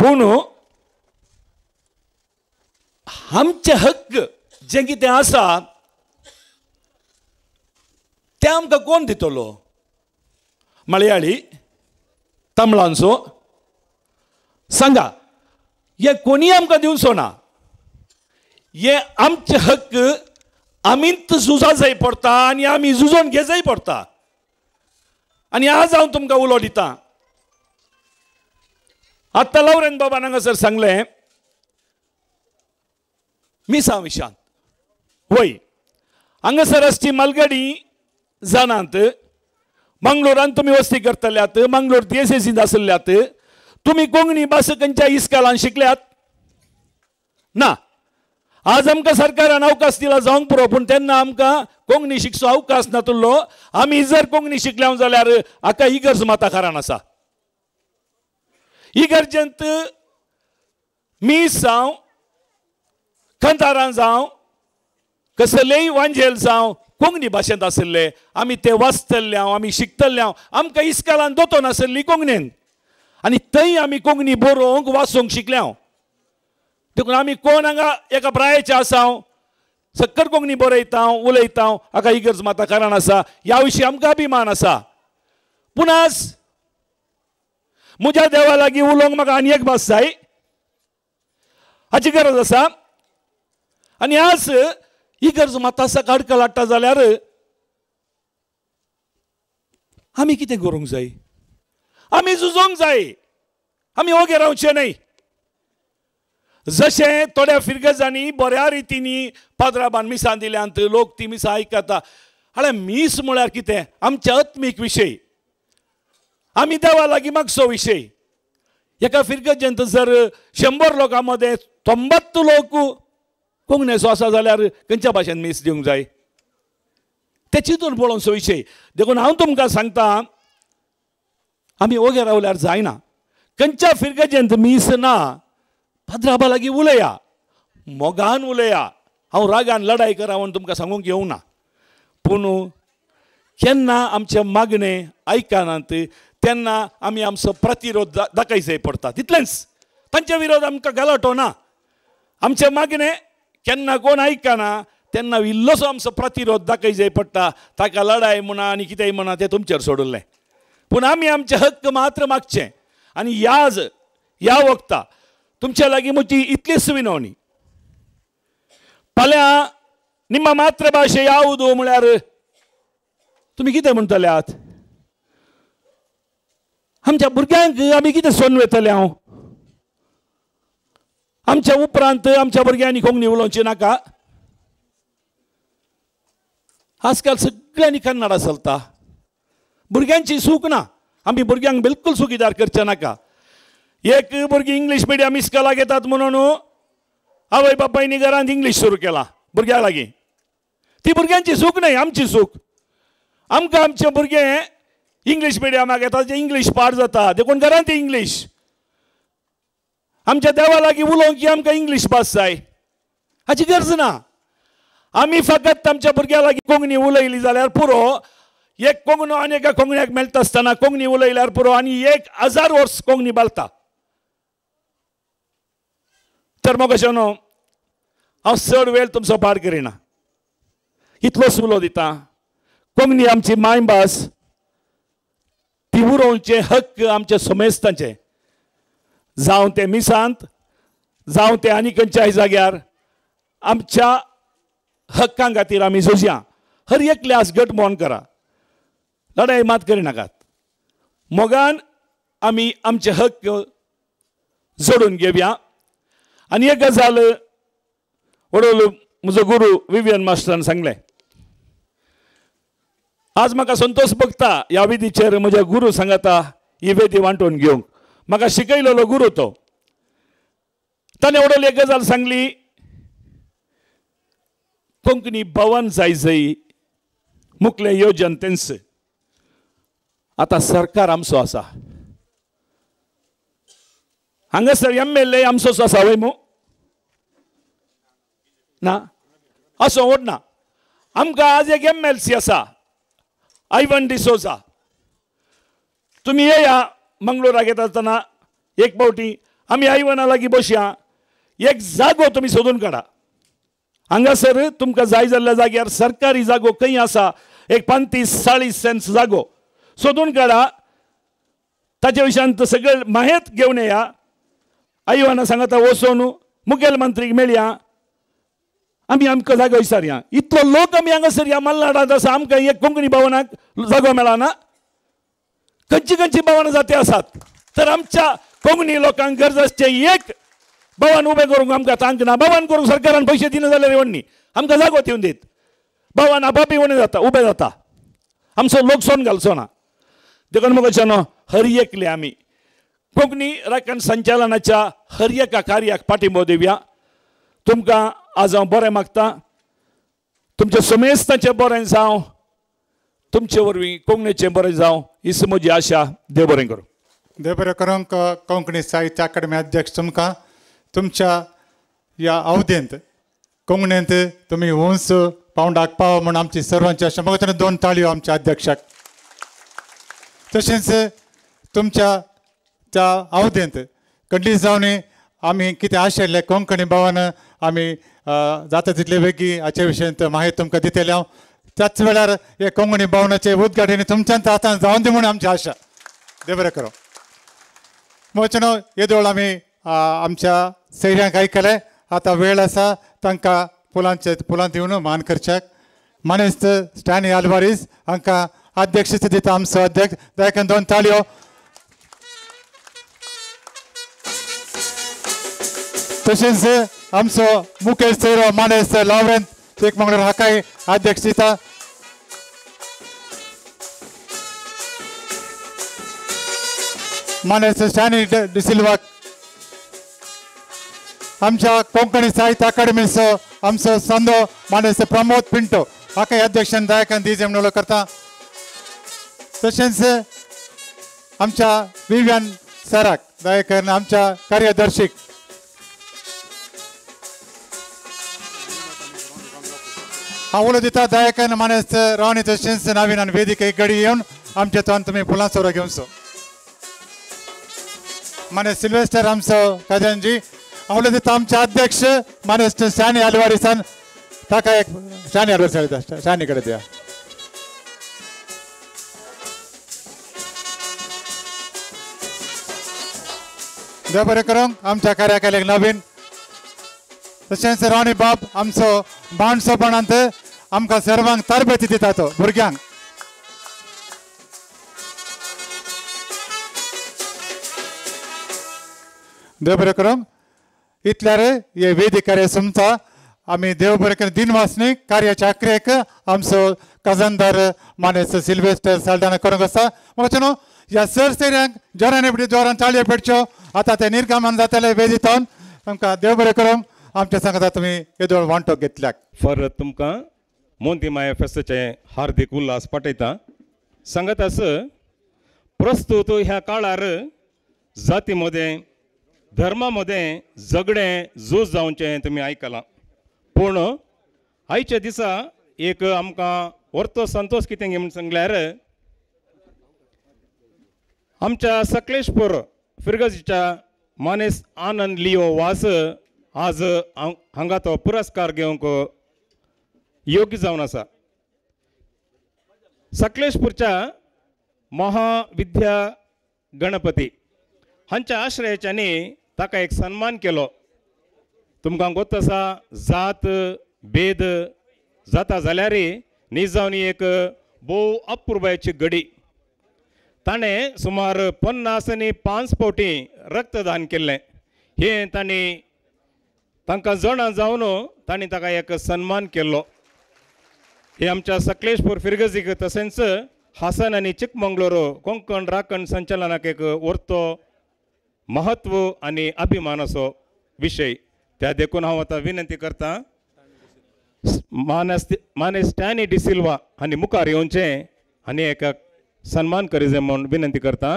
पूण आमचे हक्क जें कितें आसा तें आमकां कोण दितलो? मलयाळी, तमिळांचो सांगा, हे कोणीय आमकां दिवचो ना. हे आमचे हक्क आमीच झुजा जाय पडटा आनी आमी झुजोन घेजाय पडटा. आनी आज हांव तुमकां उलो दितां. आत्तां लवरेन बाबान हांगासर सांगलें मिसां विशांत वय हांगासर आसची मालगडी जाणात, मंगलोरान तुमी वस्ती करतल्यात, मंगलोर डी.एस.एसींत आसल्यात, तुमी कोंकणी भास खंयच्या इस्कालान शिकल्यात ना? आज आमकां सरकारान अवकाश दिला जावंक पुरो, पूण तेन्ना आमकां कोंकणी शिकचो अवकाश नातुल्लो. आमी जर कोंकणी शिकल्या जाल्यार हाका इगर्ज माता कारण आसा. इगर्जेंत मीस जावं, कंतारां जावं, कसलेय वांजेल जावं कोंकणी भाशेंत आशिल्ले, आमी ते वाचतले, आमी शिकतले. आमकां इस्कालान दोतोन आशिल्ली कोंकणीन आनी थंय आमी कोंकणी बरोवंक वाचूंक शिकल्या. देखून आमी कोण हांगा एका प्रायेचे आसा, सक्कर कोंकणी बरयता उलयता, हाका इगर्ज माता कारण आसा. ह्या विशीं आमकां अभिमान आसा. पूण आज म्हज्या देवा लागीं उलोवंक म्हाका आनी एक भास जाय हाची गरज आसा. आनी आज इगर्ज माता आसा अडकल हाडटा जाल्यार आमी कितें करूंक जाय? आमी झुजोंक जाय, आमी ओगे रावचे न्हय. जशें थोड्या फिरगजांनी बऱ्या रितींनी पाद्राबान मिसां दिल्यांत, लोक ती मिसां आयकता. आनी मीस म्हळ्यार कितें? आमच्या आत्मीक विशय, आमी देवा लागीं मागचो विशय. एका फिरगजेंत जर 100 लोकां मदें 90 लोक कोंकणीचो आसा जाल्यार खंयच्या भाशेन मीस दिवंक जाय? ते चिंतून पळोवचो विशय. देखून हांव तुमकां सांगता, आमी ओगे रावल्यार जायना. खंयच्या फिरगजेंत मीस ना, पाद्राबा लागीं उलया, मोगान उलया. हांव रागान लडाय करा म्हूण तुमकां सांगूंक येवना, पूण केन्ना आमचें मागणें आयकनात तेन्ना आमी आमचो प्रतिरोध दाखयचो पडटा. तितलेंच, तांचे विरोध आमकां गलाटो ना. आमचें मागणें केन्ना कोण आयकना तेन्ना इल्लोसो आमचो प्रतिरोध दाखयचो पडटा. ताका लडाय म्हणा आनी कितेंय म्हणा तें तुमचेर सोडिल्लें, पूण आमी आमचे हक्क मात्र मागचे. आनी याज ह्या वखता तुमच्या लागीं म्हजी इतलीच विनवणी, फाल्यां निम्मा मातृभाशे यावदू म्हळ्यार तुमी कितें म्हणटल्यात? आमच्या भुरग्यांक आमी कितें सोन वयतले? हांव आमच्या उपरांत आमच्या भुरग्यांनी कोंकणी उलोवची नाका? आजकाल सगळ्यांनी कन्नडा चलता, भुरग्यांची सूख ना. आमी भुरग्यांक बिलकुल सुखीदार करचें नाका. एक भुरगीं इंग्लीश मिडियम इस्कॉलाक येतात म्हणून आवय बापायनी घरांत इंग्लीश सुरू केला भुरग्यां लागीं. ती भुरग्यांची चूक न्हय, आमची चूक. आमकां आमचे भुरगे इंग्लीश मिडियमाक येता, ते इंग्लीश पाड जाता, देखून घरांत इंग्लीश. आमच्या देवा लागीं उलोवंक की आमकां इंग्लीश भास जाय हाची गरज ना. आमी फकत आमच्या भुरग्यां लागीं कोंकणी उलयली जाल्यार पुरो. एक कोंकणो आनी एका कोंकण्याक मेळटा आसतना कोंकणी उलयल्यार पुरो आनी 1000 वर्स कोंकणी बालता. तर मग अशें न्हू, हांव चड वेळ तुमचो पाड करिना. इतलोच उलो दिता. कोंकणी आमची मायभास, ती उरोवचे हक्क आमच्या समेस्तांचे, जावं ते मिसांत जावं ते आनी खंयच्याय जाग्यार आमच्या हक्कां खातीर आमी झुजया. हर एकले आज गट मोन करा, लढाई मात करिनाकात. मोगान आमी आमचे हक्क जोडून घेवया. आनी एक गजाल वडोल म्हजो गुरू विवियन मास्टरान सांगलें, आज म्हाका संतोष भोगता ह्या वेदीचेर म्हज्या गुरू सांगता ही वेदी वांटून घेवंक. म्हाका शिकयलेलो गुरू तो. ताणें वडोल एक गजाल सांगली, कोंकणी भवन जाय जय मुखलें योजन तेंच. आतां सरकार आमचो आसा, हांगासर एमएलए आमचोच आसा वय मू ना असो ओडना. आमकां आज एक एमएलसी आसा, आयवन डिसोजा. तुमी येया मंगळूराक येता आसतना एक फावटी आमी आयवना लागीं बसया, एक जागो तुमी सोदून काडा. हांगासर तुमकां जाय जाल्ल्या जाग्यार सरकारी जागो खंय आसा, एक 35-40 सेंट्स जागो सोदून काडा. ताच्या विशयांत सगळे माहेत घेवन येया. आयवाना सांगता वचोन मुखेलमंत्रीक मेळया, आमी आमकां जागो विचारया. इतलो लोक आमी हांगासर ह्या मल्लाडांत आसा, आमकां एक कोंकणी भवनाक जागो मेळना. खंयची खंयची भवनां जाती आसात, तर आमच्या कोंकणी लोकांक गरज आसचें एक भवन उबें करूंक आमकां तांक ना. भवन करूंक सरकारान पयशे दिना जाल्यार येवणी आमकां जागो दिवन दीत. भवन आपापी उणें जाता, उबें जाता, आमचो लोक सोन घालचो ना. देखून म्हाका न्हू हर एकले आमी कोंकणी राखण संचालनाच्या हर एका कार्याक पाठिंबो दिवया. तुमकां आज हांव बरें मागता, तुमच्या समेस्तांचें बरें जावं, तुमचे वरवीं कोंकणीचें बरें जावं ही म्हजी आशा. देव बरें करूं. देव बरें करूंक. कोंकणी साहित्य अकादमी अध्यक्ष तुमकां तुमच्या ह्या अवधेंत कोंकणींत तुमी उंच पावंडाक पाव म्हूण आमची सर्वांची आशा. म्हाका दोन ताळयो आमच्या अध्यक्षाक. तशेंच तुमच्या त्या अवधेंत कडली जावन आमी कितें आशिल्लें कोंकणी भवन आमी जाता तितले बेगी हाचे विशयांत माहिती तुमकां दितले हांव. त्याच वेळार हे कोंकणी भवनाचें उद्घाटन तुमच्यान आतां जावन दी म्हूण आमची आशा. देव बरें करूं. मोचनो येदोळ आमी आमच्या सैऱ्यांक आयकलें, आतां वेळ आसा तांकां फुलांचे फुलां दिवन मान करच्याक. मानेस्त स्टॅनी आल्वारीस हांकां अध्यक्ष दिता आमचो अध्यक्ष. दायकन दोन ताळयो. तशेंच आमचो मुखेल सोयरो मानेस्त लॉरेन्स चिकमंगळूर हाकाय अध्यक्ष दिता. मानेस्त स्टॅनी डिसिल्वाक, आमच्या कोंकणी साहित्य अकादमीचो आमचो संदो मानेस्त प्रमोद पिंटो हाकाय अध्यक्षान दायकान दी म्हणून करता. तशेंच आमच्या विवियन सराक दायकन आमच्या कार्यदर्शीक. हांव उलो दिता दायकन मानेस्त रावणी तशेंच नवीन आनी वेदिके घडी येवन आमच्या तोंड तुमी फुलां सोरो घेवचो. मानेस्त सिल्वेस्टर आमचो खजानजी. हांव उलो दिता आमचे अध्यक्ष मानेस्त शानी आलवारीसान ताका एक शानी आलवारी शानी कडेन दिया. देव बरें करूंक आमच्या कार्याकाल एक नवीन. तशेंच रावणी बाब आमचो बाणसोपणांत आमकां सर्वांक तरबेती दिता तो भुरग्यांक. देव बरें करूंक. इतल्यार हे वेदी कार्य सोमता. आमी देव बरें करून दिनवासनी कार्याच्या आक्रेक आमचो खजानदार मानेस्त सिल्वेस्टर साल्दाना करूंक आसा. म्हाका न्हू ह्या सर सैऱ्यांक जोरान जोरान ताळयो पेटच्यो. आतां ते निर्गमन जातले वेदींतल्यान. तुमकां देव बरें करूंक. आमच्या सांगता तुमी येदोळ वांटो घेतल्याक. परत तुमकां मोंतीमाया फेस्ताचें हार्दीक उल्हास पाठयता. सांगत आस प्रस्तूत ह्या काळार जाती मदें धर्मा मदें झगडें झूज जावचें तुमी आयकलां, पूण आयच्या दिसा एक आमकां व्हरतो संतोश कितें म्हूण सांगल्यार आमच्या सकलेशपूर फिरगजीच्या मानेस आनंद लिओ वास आज हांगा तो पुरस्कार घेवंक योग्य जावन आसा. सकलेशपूरच्या महाविद्या गणपती हांच्या आश्रयाच्यांनी ताका एक सन्मान केलो. तुमकां गोत आसा जात भेद जाता जाल्यार निजावनी एक भोव अपुरबायेची घडी. ताणें सुमार 50 आनी 5 फावटी रक्तदान केल्लें. हें तांणी तांकां जाणा जावन तांणी ताका एक सन्मान केल्लो. हे आमच्या सकलेशपूर फिरगजीक तशेंच हासन आनी चिकमंगळूर कोंकण राखण संचलनाक एक वर्तो महत्व आनी अभिमानाचो विशय. त्या देखून हांव आतां विनंती करता मानेस स्टॅनी डिसिल्वा आनी मुखार येवचें आनी एक सन्मान करीजे म्हूण विनंती करता.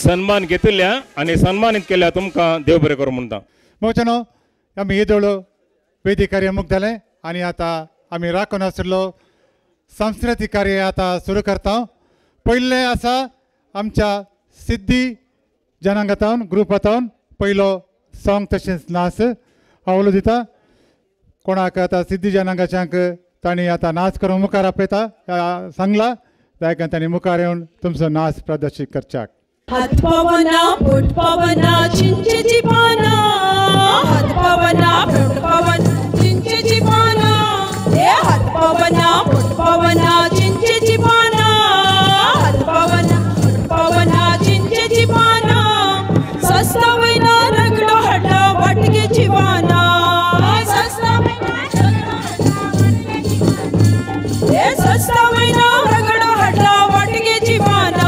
सन्मान घेतिल्ल्या आनी सन्मानीत केल्या तुमकां देव बरें करूं म्हणटा. मोचनो आमी येदोळ वेदी कार्य मुगताले आनी आतां आमी राखून आशिल्लो सांस्कृतीक कार्य आतां सुरू करता. पयलें आसा आमच्या सिद्धी जनांगातावन ग्रुपातावन पयलो सॉंग तशेंच नाच हांव दिता. कोणाक आतां सिद्धी जनांगाच्यांक तांणी आतां नाच करूंक मुखार आपयता सांगला जायकान तांणी मुखार येवन तुमचो नाच प्रदर्शीत करच्याक. हात पवना पोट पवना चिंचेची पाना, हात पवना पोट पवना चिंचेची पाना, हे हात पवना पोट पवना चिंचेची पाना, हात पवना पोट पवना चिंचेची पाना, सस्ता वयना रगडो हाडला वाटकेची वाना, सस्ता वयना रगडो हाडला वाटकेची वाना, हे सस्ता वयना रगडो हाडला वाटकेची वाना,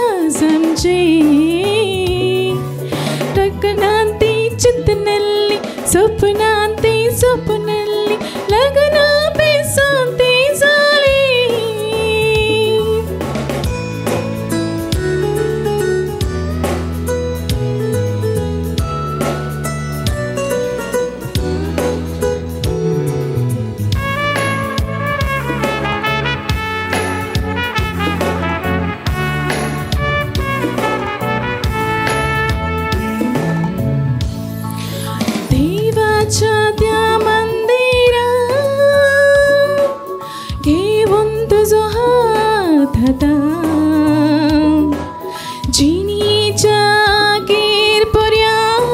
सपनांती सपनल्ली लग्ना बेसांती जाली. देवाच्या त्या मंदिरात घेऊन तुझो हात हातात जिणेच्या किरपुऱ्यात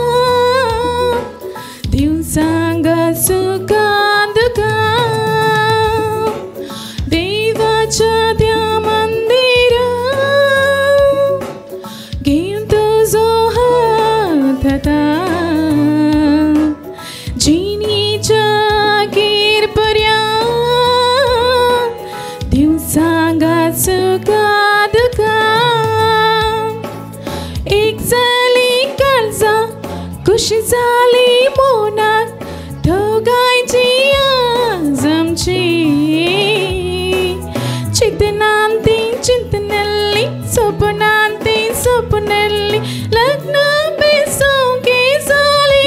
दिवसांग सुखां दुखां. देवाच्या त्या मंदिरात घेऊन तुझो हात हातात जिणेच्या किरपुऱ्यात दिवसांग सुखां दुखां. एक जाली काळजा खुशी जाली मनाक दोगांयची आज आमची. चिंतनांती चिंतनल्ली सपनांती सपनल्ली लग्नां बेसोंकी जाली.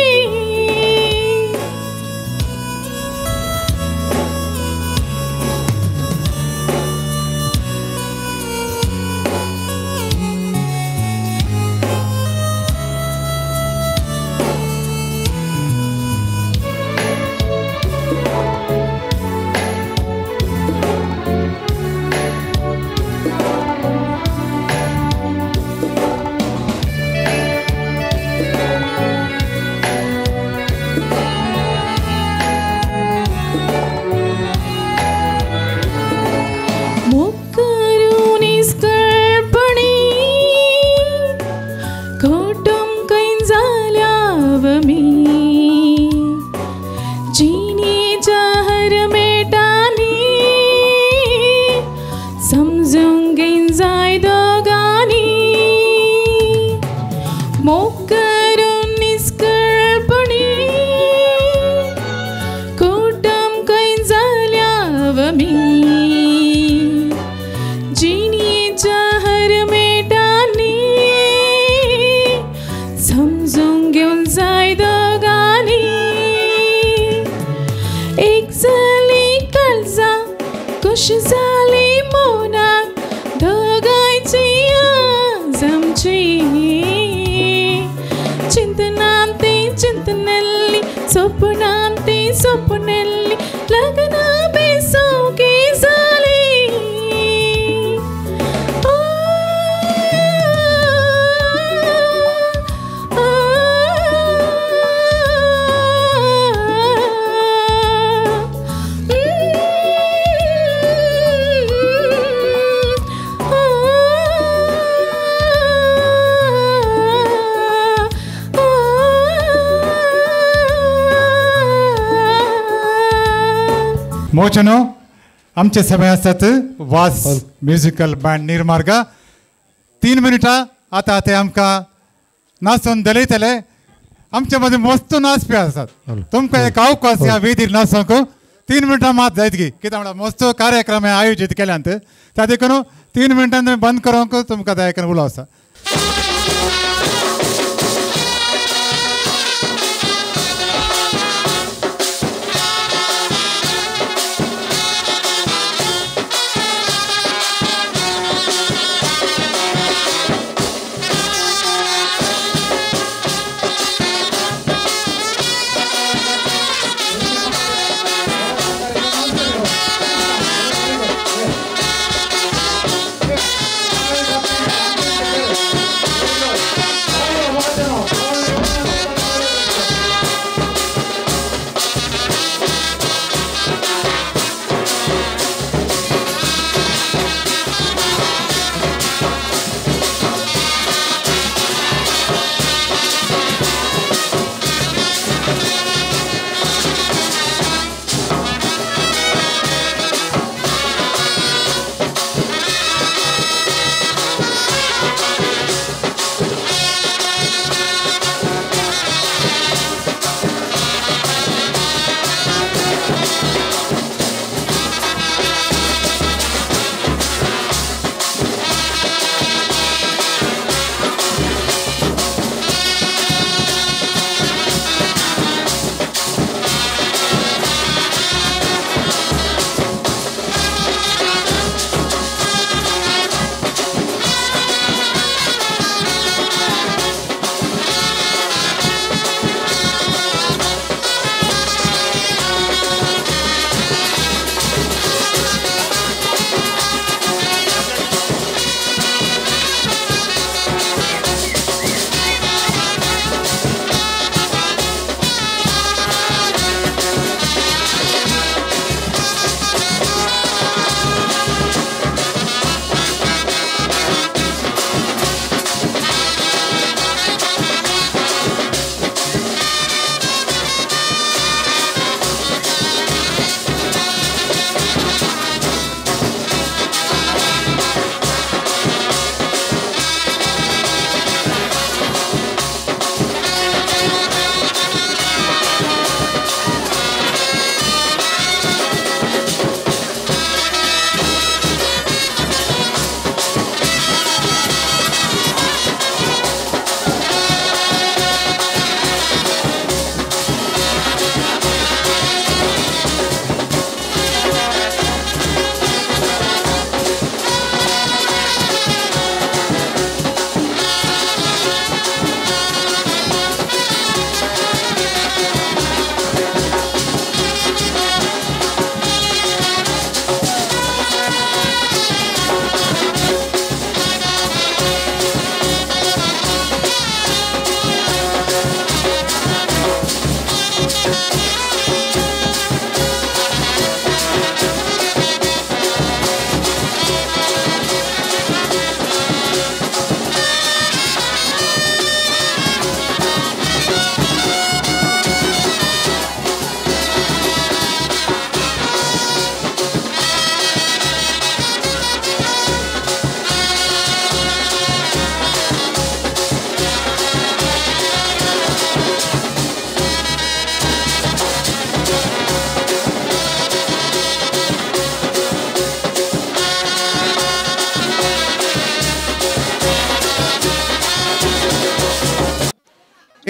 खुश जाली मनाक दोगांयची आज आमची. चिंतनांती चिंतनल्ली सपनांती सपनल्ली लग्नां बेसोंकी जाली. मोचनो आमचे सभे आसात वास म्युजिकल बँड निर्मार्गा. 3 मिनटां आतां ते आमकां नाचून दलयतले. आमचे मदीं मस्त नाचपी आसात. तुमकां एक अवकाश ह्या वेदीर नाचोंक 3 मिनटां मात जायत की कित्याक म्हणल्यार मस्त कार्यक्रम हे आयोजीत केल्यात. त्या देखून 3 मिनटां तुमी बंद करूंक तुमकां जाय उलो आसा. Thank you.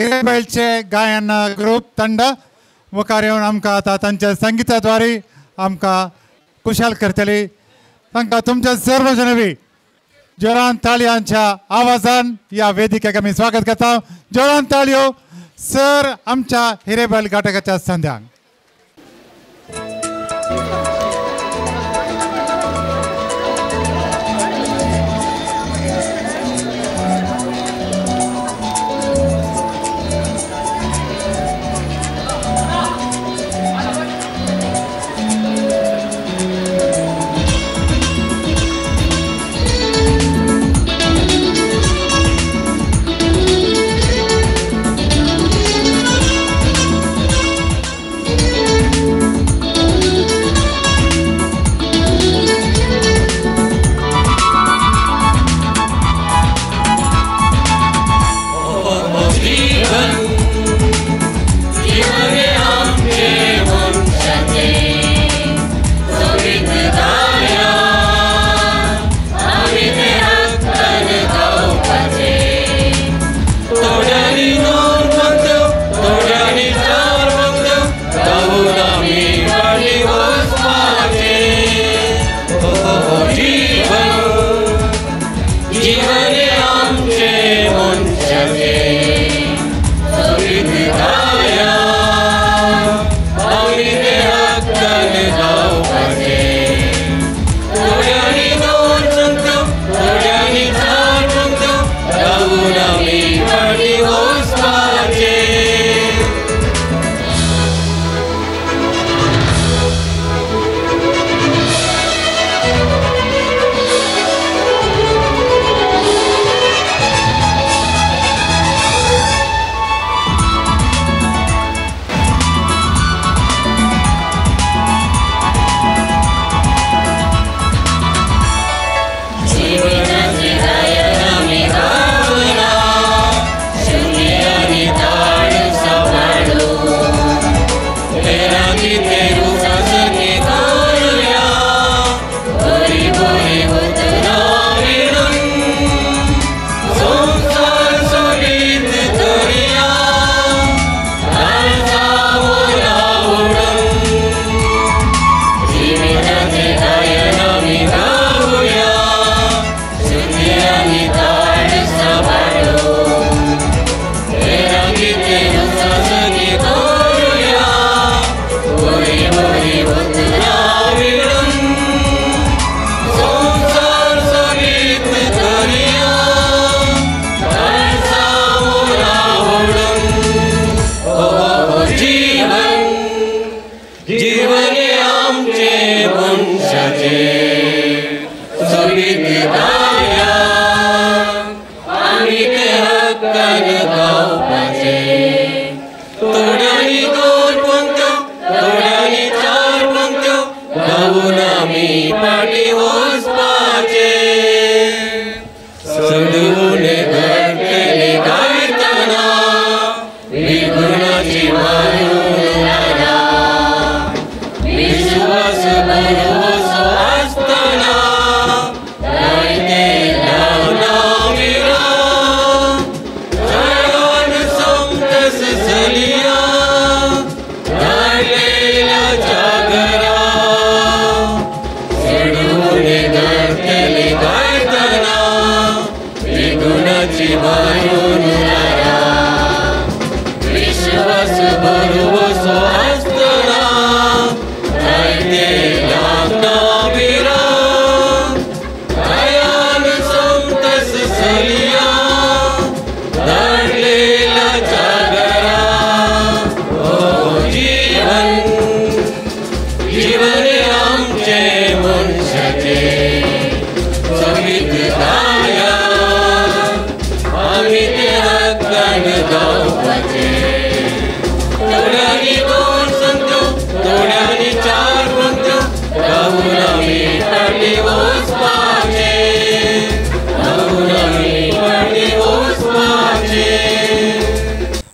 हिरेबैलचे गायन ग्रुप ತಂಡ मुखार येवन आमकां आतां तांच्या संगिताद्वारे आमकां कुशाल करतली. तांकां तुमच्या सर्व जनवी जोरान ताळयांच्या आवाजान ह्या वेदिकेक आमी स्वागत करता. जोरान ताळयो सर आमच्या हिरेबैल घटकाच्या संध्यांक.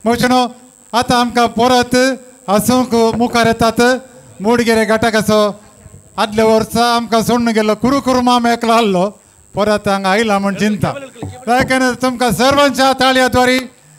मोचनो आतां आमकां परत हांसूंक मुखार येतात मुडगेरे घटकाचो आदल्या वर्सा आमकां सोडून गेल्लो कुरू कुरू माम एकलो आहलो परत हांगा आयला म्हूण चिंता. तुमकां सर्वांच्या ताळयाद्वारे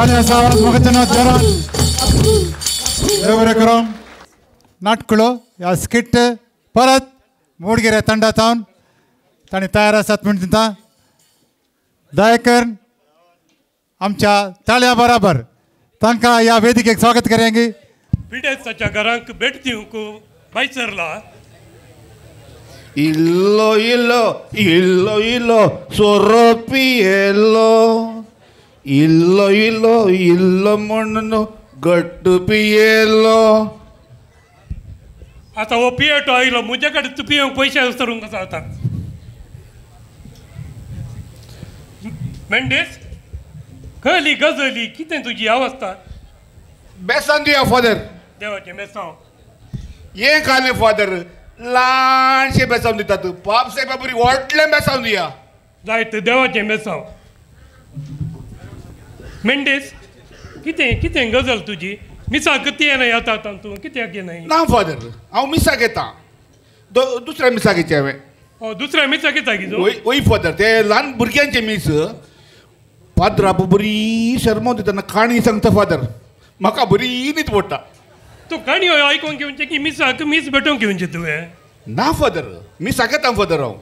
ताळयांचो आवाज मोगाच्या जोरान. देव बरें करूं. नाटकुलो ह्या स्किट परत मोडगिरे तंडा जावन तांणी तयार आसात म्हूण दिता. दयाकर आमच्या ताळया बराबर तांकां ह्या वेदिकेक स्वागत करयांगी. पिडेस्ताच्या घरांक भेट दिवंक भायसरला. इल्लो इल्लो इल्लो इल्लो सोरो पियेलो, इल्लो इल्लो इल्लो म्हणून गट्ट पियेलो. आतां हो पियेटो आयलो म्हजे कडेन तूं पिवंक पयशे सरूंक आसा आतां. मेंडेस खयली गजली कितें तुजी अवस्था? बेसांव दिया फादर. देवाचें बेसांव. हें खालें फादर ल्हानशें बेसांव दितात. पाप साहेबा बरी व्हडलें बेसांव दिया. जायत देवाचें बेसांव. मेंडेस कितें कितें गजल तुजी? मिसाक कितें येना येता आतां तूं कित्याक येना? ना फादर हांव मिसाक येता. दुसऱ्या मिसाक येचें हांवें. दुसऱ्या मिसाक येता की तूं? वय फादर ते ल्हान भुरग्यांचें मीस. पाद्रा बरी शर्मा दितना काणी सांगता फादर. म्हाका बरी न्हीद पडटा. तूं काणयो आयकूंक घेवचें की मिसाक मीस भेटोवंक घेवचें तुवें? ना फादर मिसाक येता फादर हांव.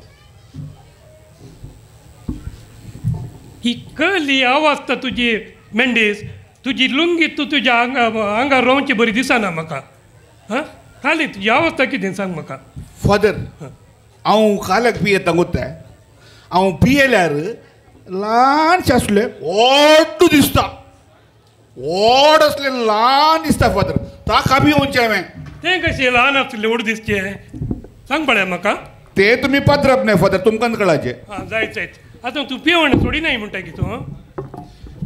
ही कहली अवस्था तुजी मेंडेस. तुजी लुंगी तूं तुज्या आंगा आंगार रोवची बरी दिसना म्हाका. हां खाली तुजी अवस्था कितें सांग म्हाका. फादर हांव काल्याक पियेता गोत्ता. हांव पियेल्यार ल्हानशें आसलें व्हड दिसता. व्हड आसलें ल्हान दिसता फादर. ताका पिवचें हांवें. तें कशें ल्हान आसलें व्हड दिसचें सांग पळया म्हाका. तें तुमी पाद्राप न्हय फादर तुमकां कळाचें. आं जायत जायत. आतां तूं पिवण सोडिनाय म्हणटा की तूं?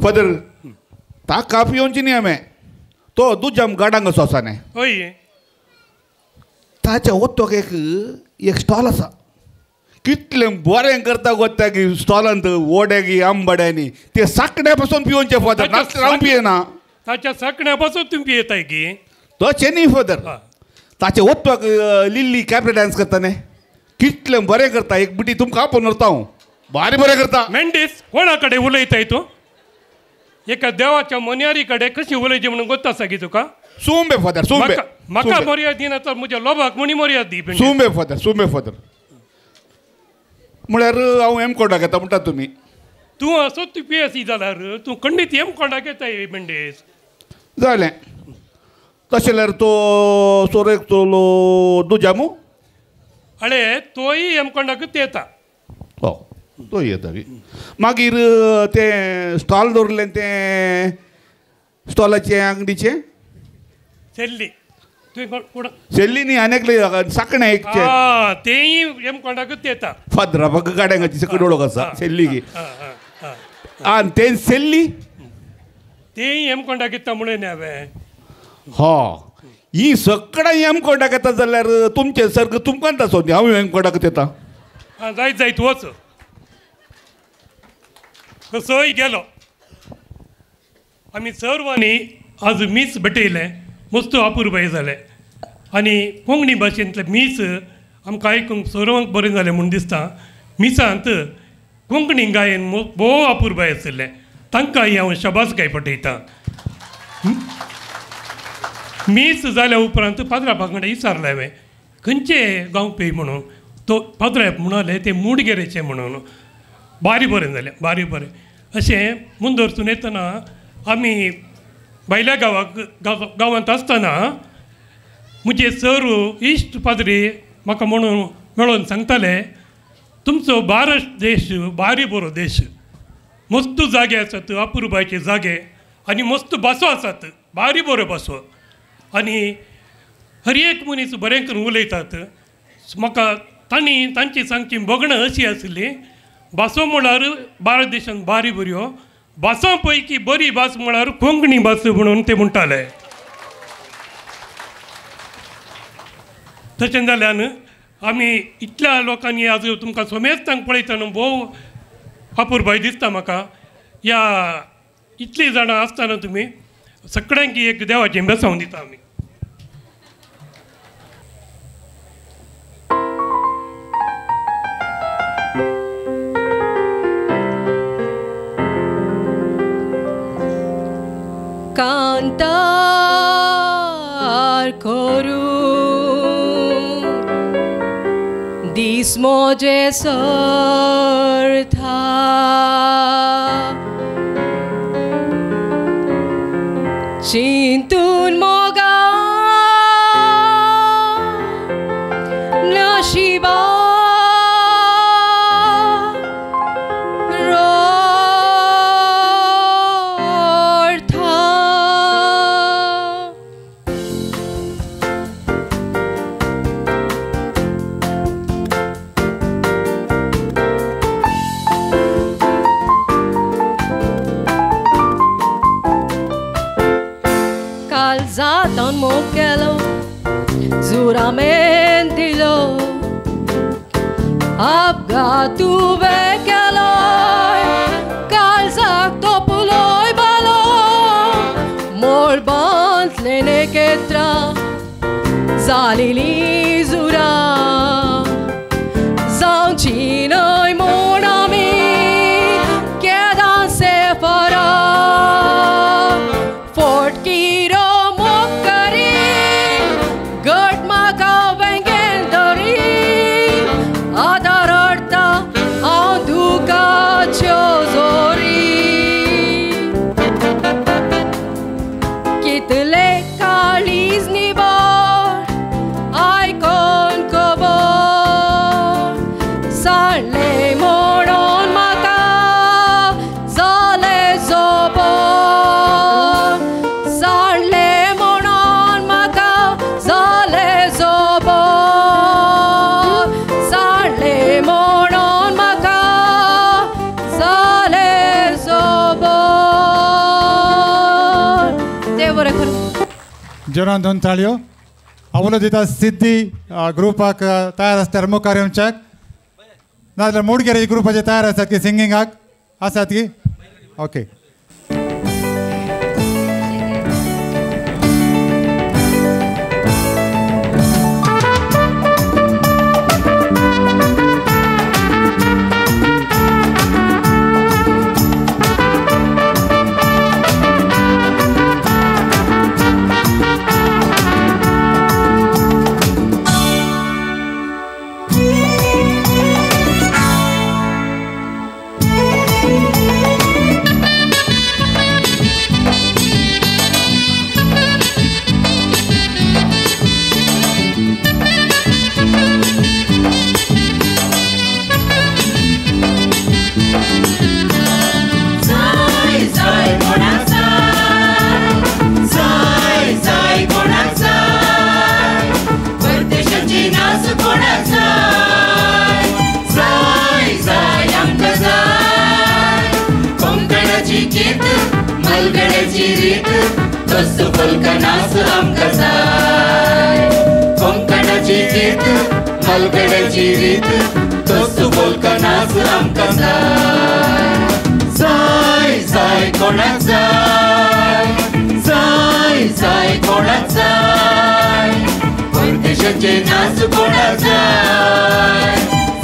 फादर ताका पिवची न्ही हांवें. तो दुजाम गार्डन कसो आसा न्ही. हय. ताच्या ओत्तोक एक एक स्टॉल आसा. कितलें बरें करता गो त्या स्टॉलांत वडे गी आंबाड्यांनी. ते साकड्या पासून पिवचें फादर. नासल्यार हांव पियेना. ताच्या साकण्या पासून तूं पियेताय की? तशें न्ही फादर. ताच्या ओत्वाक लिल्ली कॅपरे डांस करता न्ही. कितलें बरें करता. एक बिटी तुमकां आपोवन व्हरता हांव. भारी बरें करता. मेंडीस कोणा कडेन उलयताय तूं? एका देवाच्या मोन्यारी कडेन कशी उलयची म्हणून गोत्ता आसा की तुका? सुंबे फादर सुंबे. म्हाका मर्याद दिना तर म्हज्या लोबाक म्हणी मर्याद दी. सुंबे फादर सुंबे फादर. म्हळ्यार हांव एम कोडाक येता म्हणटा तुमी? तूं असो तूं पी एस सी जाल्यार तूं खंडीत एम कोडाक येताय मेंडेस. जालें तशें जाल्यार तो सोरेक चलो दुजामू? अळे तोय एम कोंडाकूच येता. हो तोय येता. मागीर तें स्टॉल दवरलें तें स्टॉलाचें आंगडीचें सेल्ली. तुवें सेल्ली न्ही आनी एकलें साकणें एक तेंय एम कोंडाकूच येता. फादरा म्हाका गाड्यांची सकयल वळख आसा सेल्ली की. आनी तें सेल्ली तेंय एम कोंडाक येता म्हणून हांवें. हा ही सगळें एम कोंडाक येता जाल्यार तुमचें सारकें तुमकां आसो न्ही. हांव एम कोंडाक येता. आं जायत जायत वच. कसोय गेलो. आमी सर्वांनी आज मीस भेटयलें. मस्त अपुरबाय जालें आनी कोंकणी भाशेंतलें मीस आमकां आयकूंक सर्वांक बरें जालें म्हूण दिसता. मिसांत कोंकणी गायन भोव अपुरबाय आशिल्लें. तांकांय हांव शाबासकाय पटयतां. मीस जाल्या उपरांत पाद्रा कडेन विचारलें हांवें खंयचे गांवपी म्हणून. तो पाद्रा म्हणाले ते मुडगेरेचे म्हणून. बारी बरें जालें बारी बरें. अशें मुंदरसून येतना आमी भायल्या गांवाक गांवांत आसतना म्हजे सर इश्ट पाद्री म्हाका म्हणून मेळोन सांगताले तुमचो भारत देश बारी बरो देश. मस्त जागे आसात अपुरबायचे जागे आनी मस्त भासो आसात बारी बऱ्यो भासो आनी हर एक मनीस बरें करून उलयतात. म्हाका तांणी तांची सांगची बगणां अशी आसली भासो म्हळ्यार भारत देशांत बारी बऱ्यो भासां पैकी बरी भास म्हळ्यार कोंकणी भास म्हणून ते म्हणटाले. तशें जाल्यान आमी इतल्या लोकांनी आज तुमकां समेस्तांक पळयतना भोव अपुरबाय दिसता म्हाका. ह्या इतलीं जाणां आसतना तुमी सगळ्यांक एक देवाचें बेसांव दिता आमी. दीस मोजे सरता चिंतून मोगा नशिबा काळजांत मोग केलो जुरामेन दिलो अपघात तुवें केलो काळजाक तोपलोय बालो मळबांतलें नखेत्रां जालेलीं जुरां जावची न्हय म्हूण आमी केदां सेफरां फोटकिरो मोग करी घट म्हाका वेंगेन धरी आतां रडटा हांव दुकाच्यो जोरी कितले काळीज निबर आयकोन खबर सांडलें म्हणून म्हाका जालें जोबर सांडलें म्हणून म्हाका जालें जोबर सांडलें म्हणून म्हाका जालें जोबर. देव बरें करूं. जोरान दोन ताळयो. आवलो दिता सिद्धी ग्रुपाक तयार आसल्यार मुखार येवच्याक, नाजाल्यार मुडगेरे ग्रुपाचे तयार आसात की सिंगिंगाक आसात की? ओके. जाय जाय कोणाक जाय, जाय जाय कोणाक जाय, परदेशाची नाच कोणाक जाय, जाय जाय आमकां जाय, कोंकणाची गीत मलगड्याची रीत तसो फलका नाच आमकां जाय, कोंकणाची गीत मलगड्याची रीत तसो फलका नाच आमकां जाय. जाय जाय कोणाक जाय, जाय जाय कोणाक जाय, परदेशाचे नाच कोणाक जाय,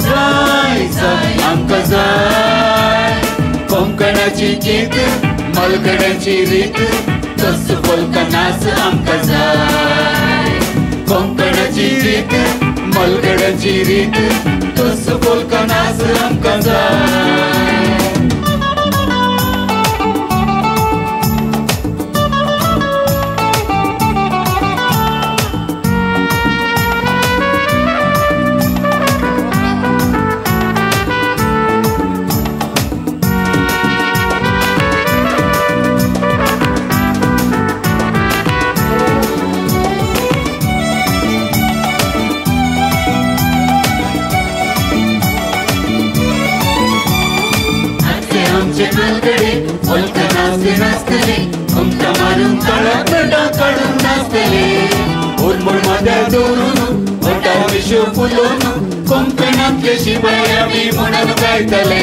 जाय जाय आमकां जाय, कोंकणाची गीत मलगड्याची रीत तसो फलका नाच आमकां जाय, कोंकणाची रीत मलगड्याची रीत तसो फलका नाच आमकां जाय. आमचे मालगडे फलका नाचते नाचतले, घुमटा मारून तळाक मेटां काडून नाचतले, उरमूळ माथ्यार दवरून वटार मिश्यो फुलोवन कोंकणांतले शिपाय आमी म्हणून गायतले.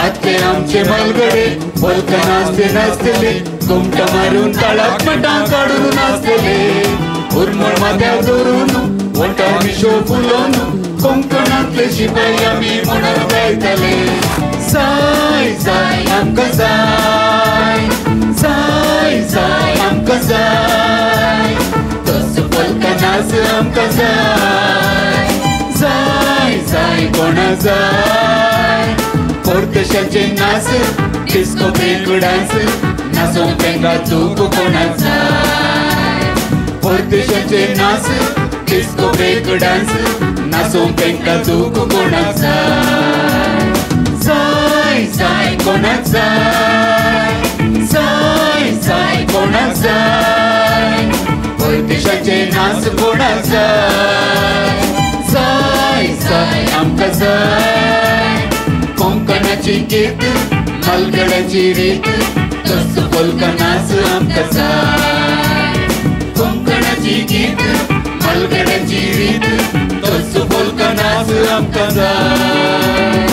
आजचे आमचे मालगडे फलका नाचते नाचतले, घुमटा मारून तळाक मेटां काडून नाचतले, उरमूळ माथ्यार दवरून वटार मिश्यो फुलोवन कोंकणांतले शिपाय आमी म्हणून गायतले. जाय जाय आमकां जाय, जाय जाय आमकां जाय, तसो फलका नाच आमकां जाय, जाय जाय. जाय कोणा जाय परदेशाचे नाच डिस्को ब्रेक डान्स नाचोंक तेंकां चूक कोणाक जाय परदेशाचे नाच डिस्को ब्रेक डान्स नाचोंक तेंकां चूक कोणाक जाय जाय जाय कोणाक जाय जाय जाय कोणाक जाय परदेशाचे नाच कोणाक जाय जाय जाय आमकां जाय कोंकणाची गीत मालगड्याची रीत तसो पोलका नाच आमकां जाय कोंकणाची गीत मालगड्याची रीत तसो पोलका नाच आमकां जाय.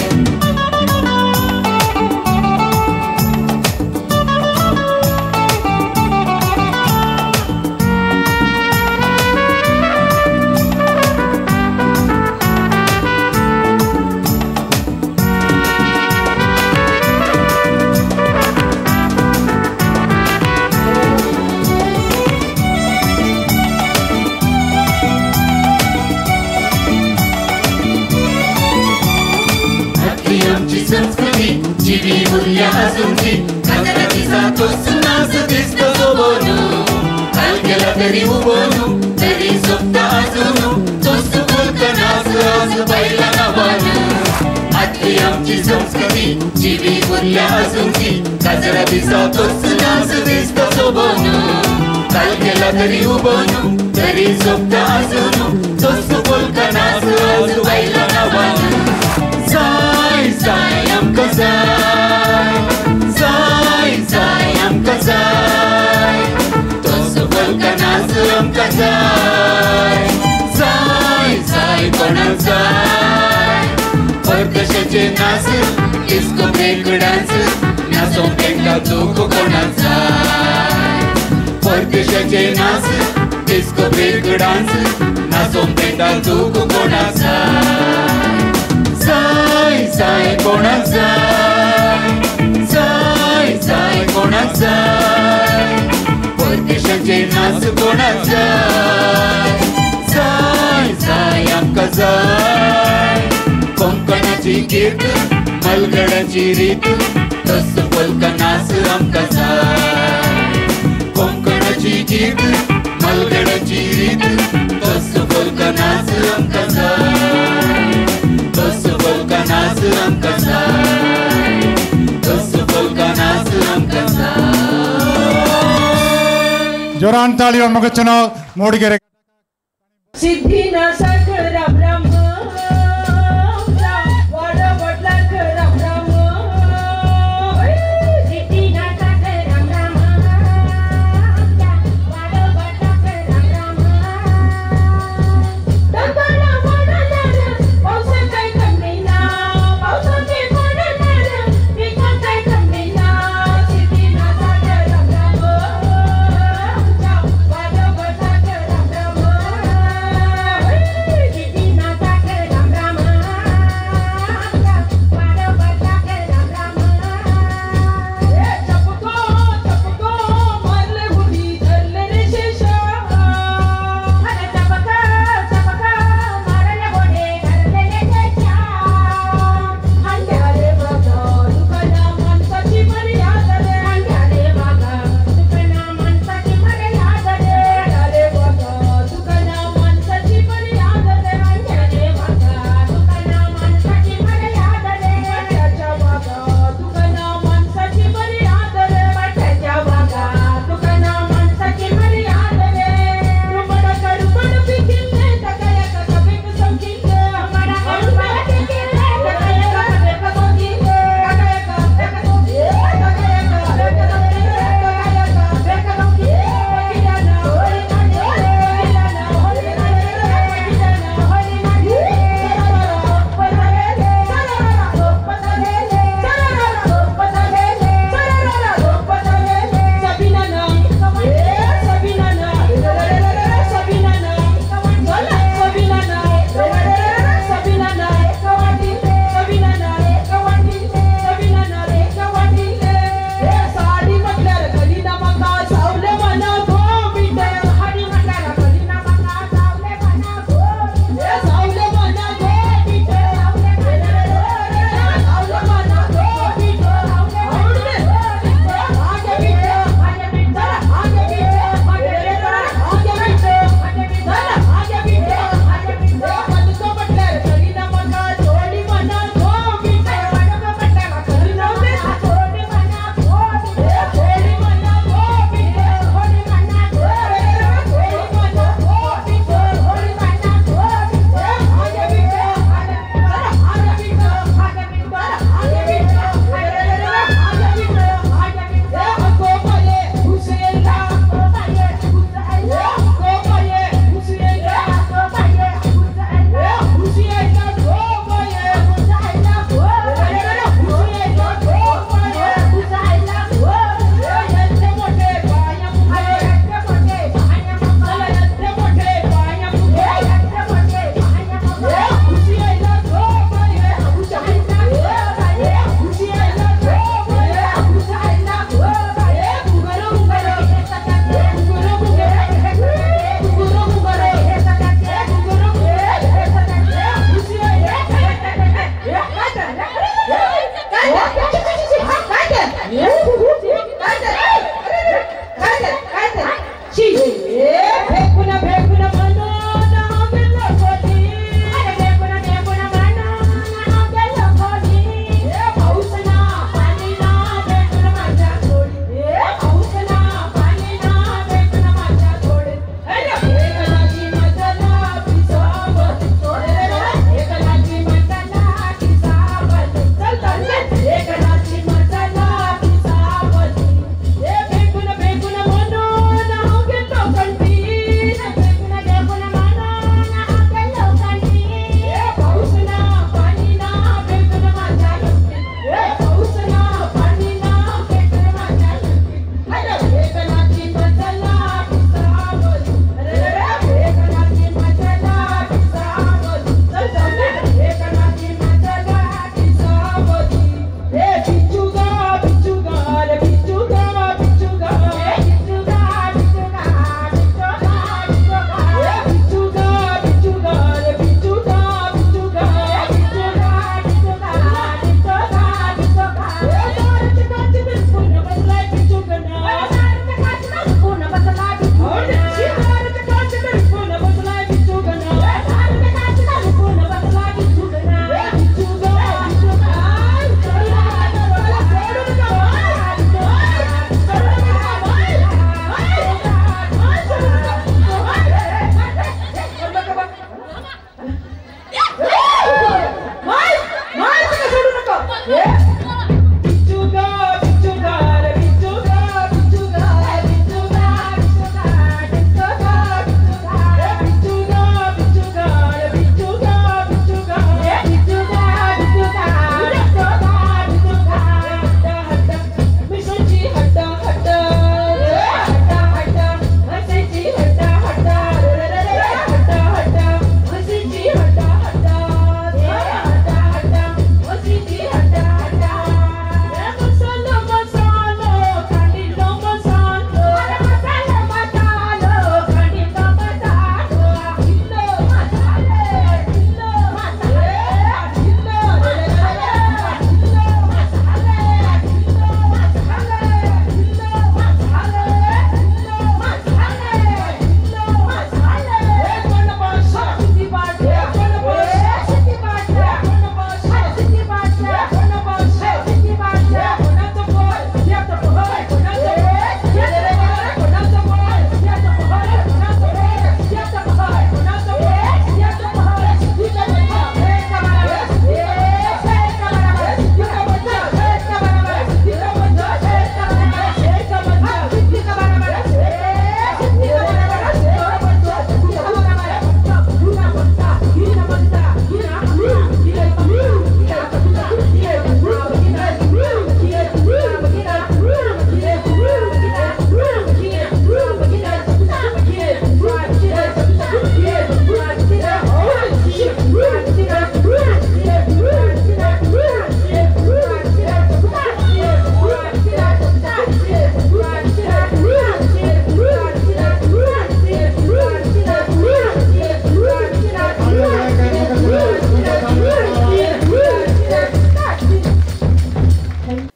संस्कृती जिवी उरल्या अजूनची काजरा दिसा तोच नाच दिसतो सोबोन काल गेला तरी उबोन तरी सोबता अजून तोच पोलका नाच आज बायला नावान. आतली आमची संस्कृती जिवी उरल्या अजूनची काजरा दिसा तोच नाच दिसतो सोबोन काल गेला तरी उबोन तरी सोबता अजून तोच पोलका नाच आज बायला नावान. जाय जाय आमकां जाय जाय जाय आमकां जाय तसो पोलका नाच आमकां जाय जाय जाय कोणाक जाय परदेशाचे नाच डिस्को ब्रेक डान्स नाचोंक तेंकां चूक कोणाक जाय परदेशाचे नाच डिस्को ब्रेक डान्स नाचोंक तेंकां चूक कोणाक जाय जाय जाय कोणाक जाय जाय जाय कोणाक जाय परदेशाचे नाच कोणाक जाय जाय जाय आमकां जाय कोंकणाची गीत मालगड्याची रीत तसो पोलका नाच आमकां जाय कोंकणाची गीत मालगड्याची रीत तसो पोलका नाच आमकां जाय तसो पोलका नाच आमकां जाय तसो पोलका नाच आमकां जाय. जोरान ताळयो मगचनो ಮೂಡಿಗೆರೆ. सिद्धीना साखरा ब्रह्म वाडा खरा ब्रह्म सिद्धीना साखरा ब्रह्म वाडा खरा ब्रह्म दंगला वडणार पावसा काय कमीना पावसाचे पडणार पिका काय कमीना सिद्धीना साखरा ब्रह्म वाडा खरा ब्रह्म सिद्धीना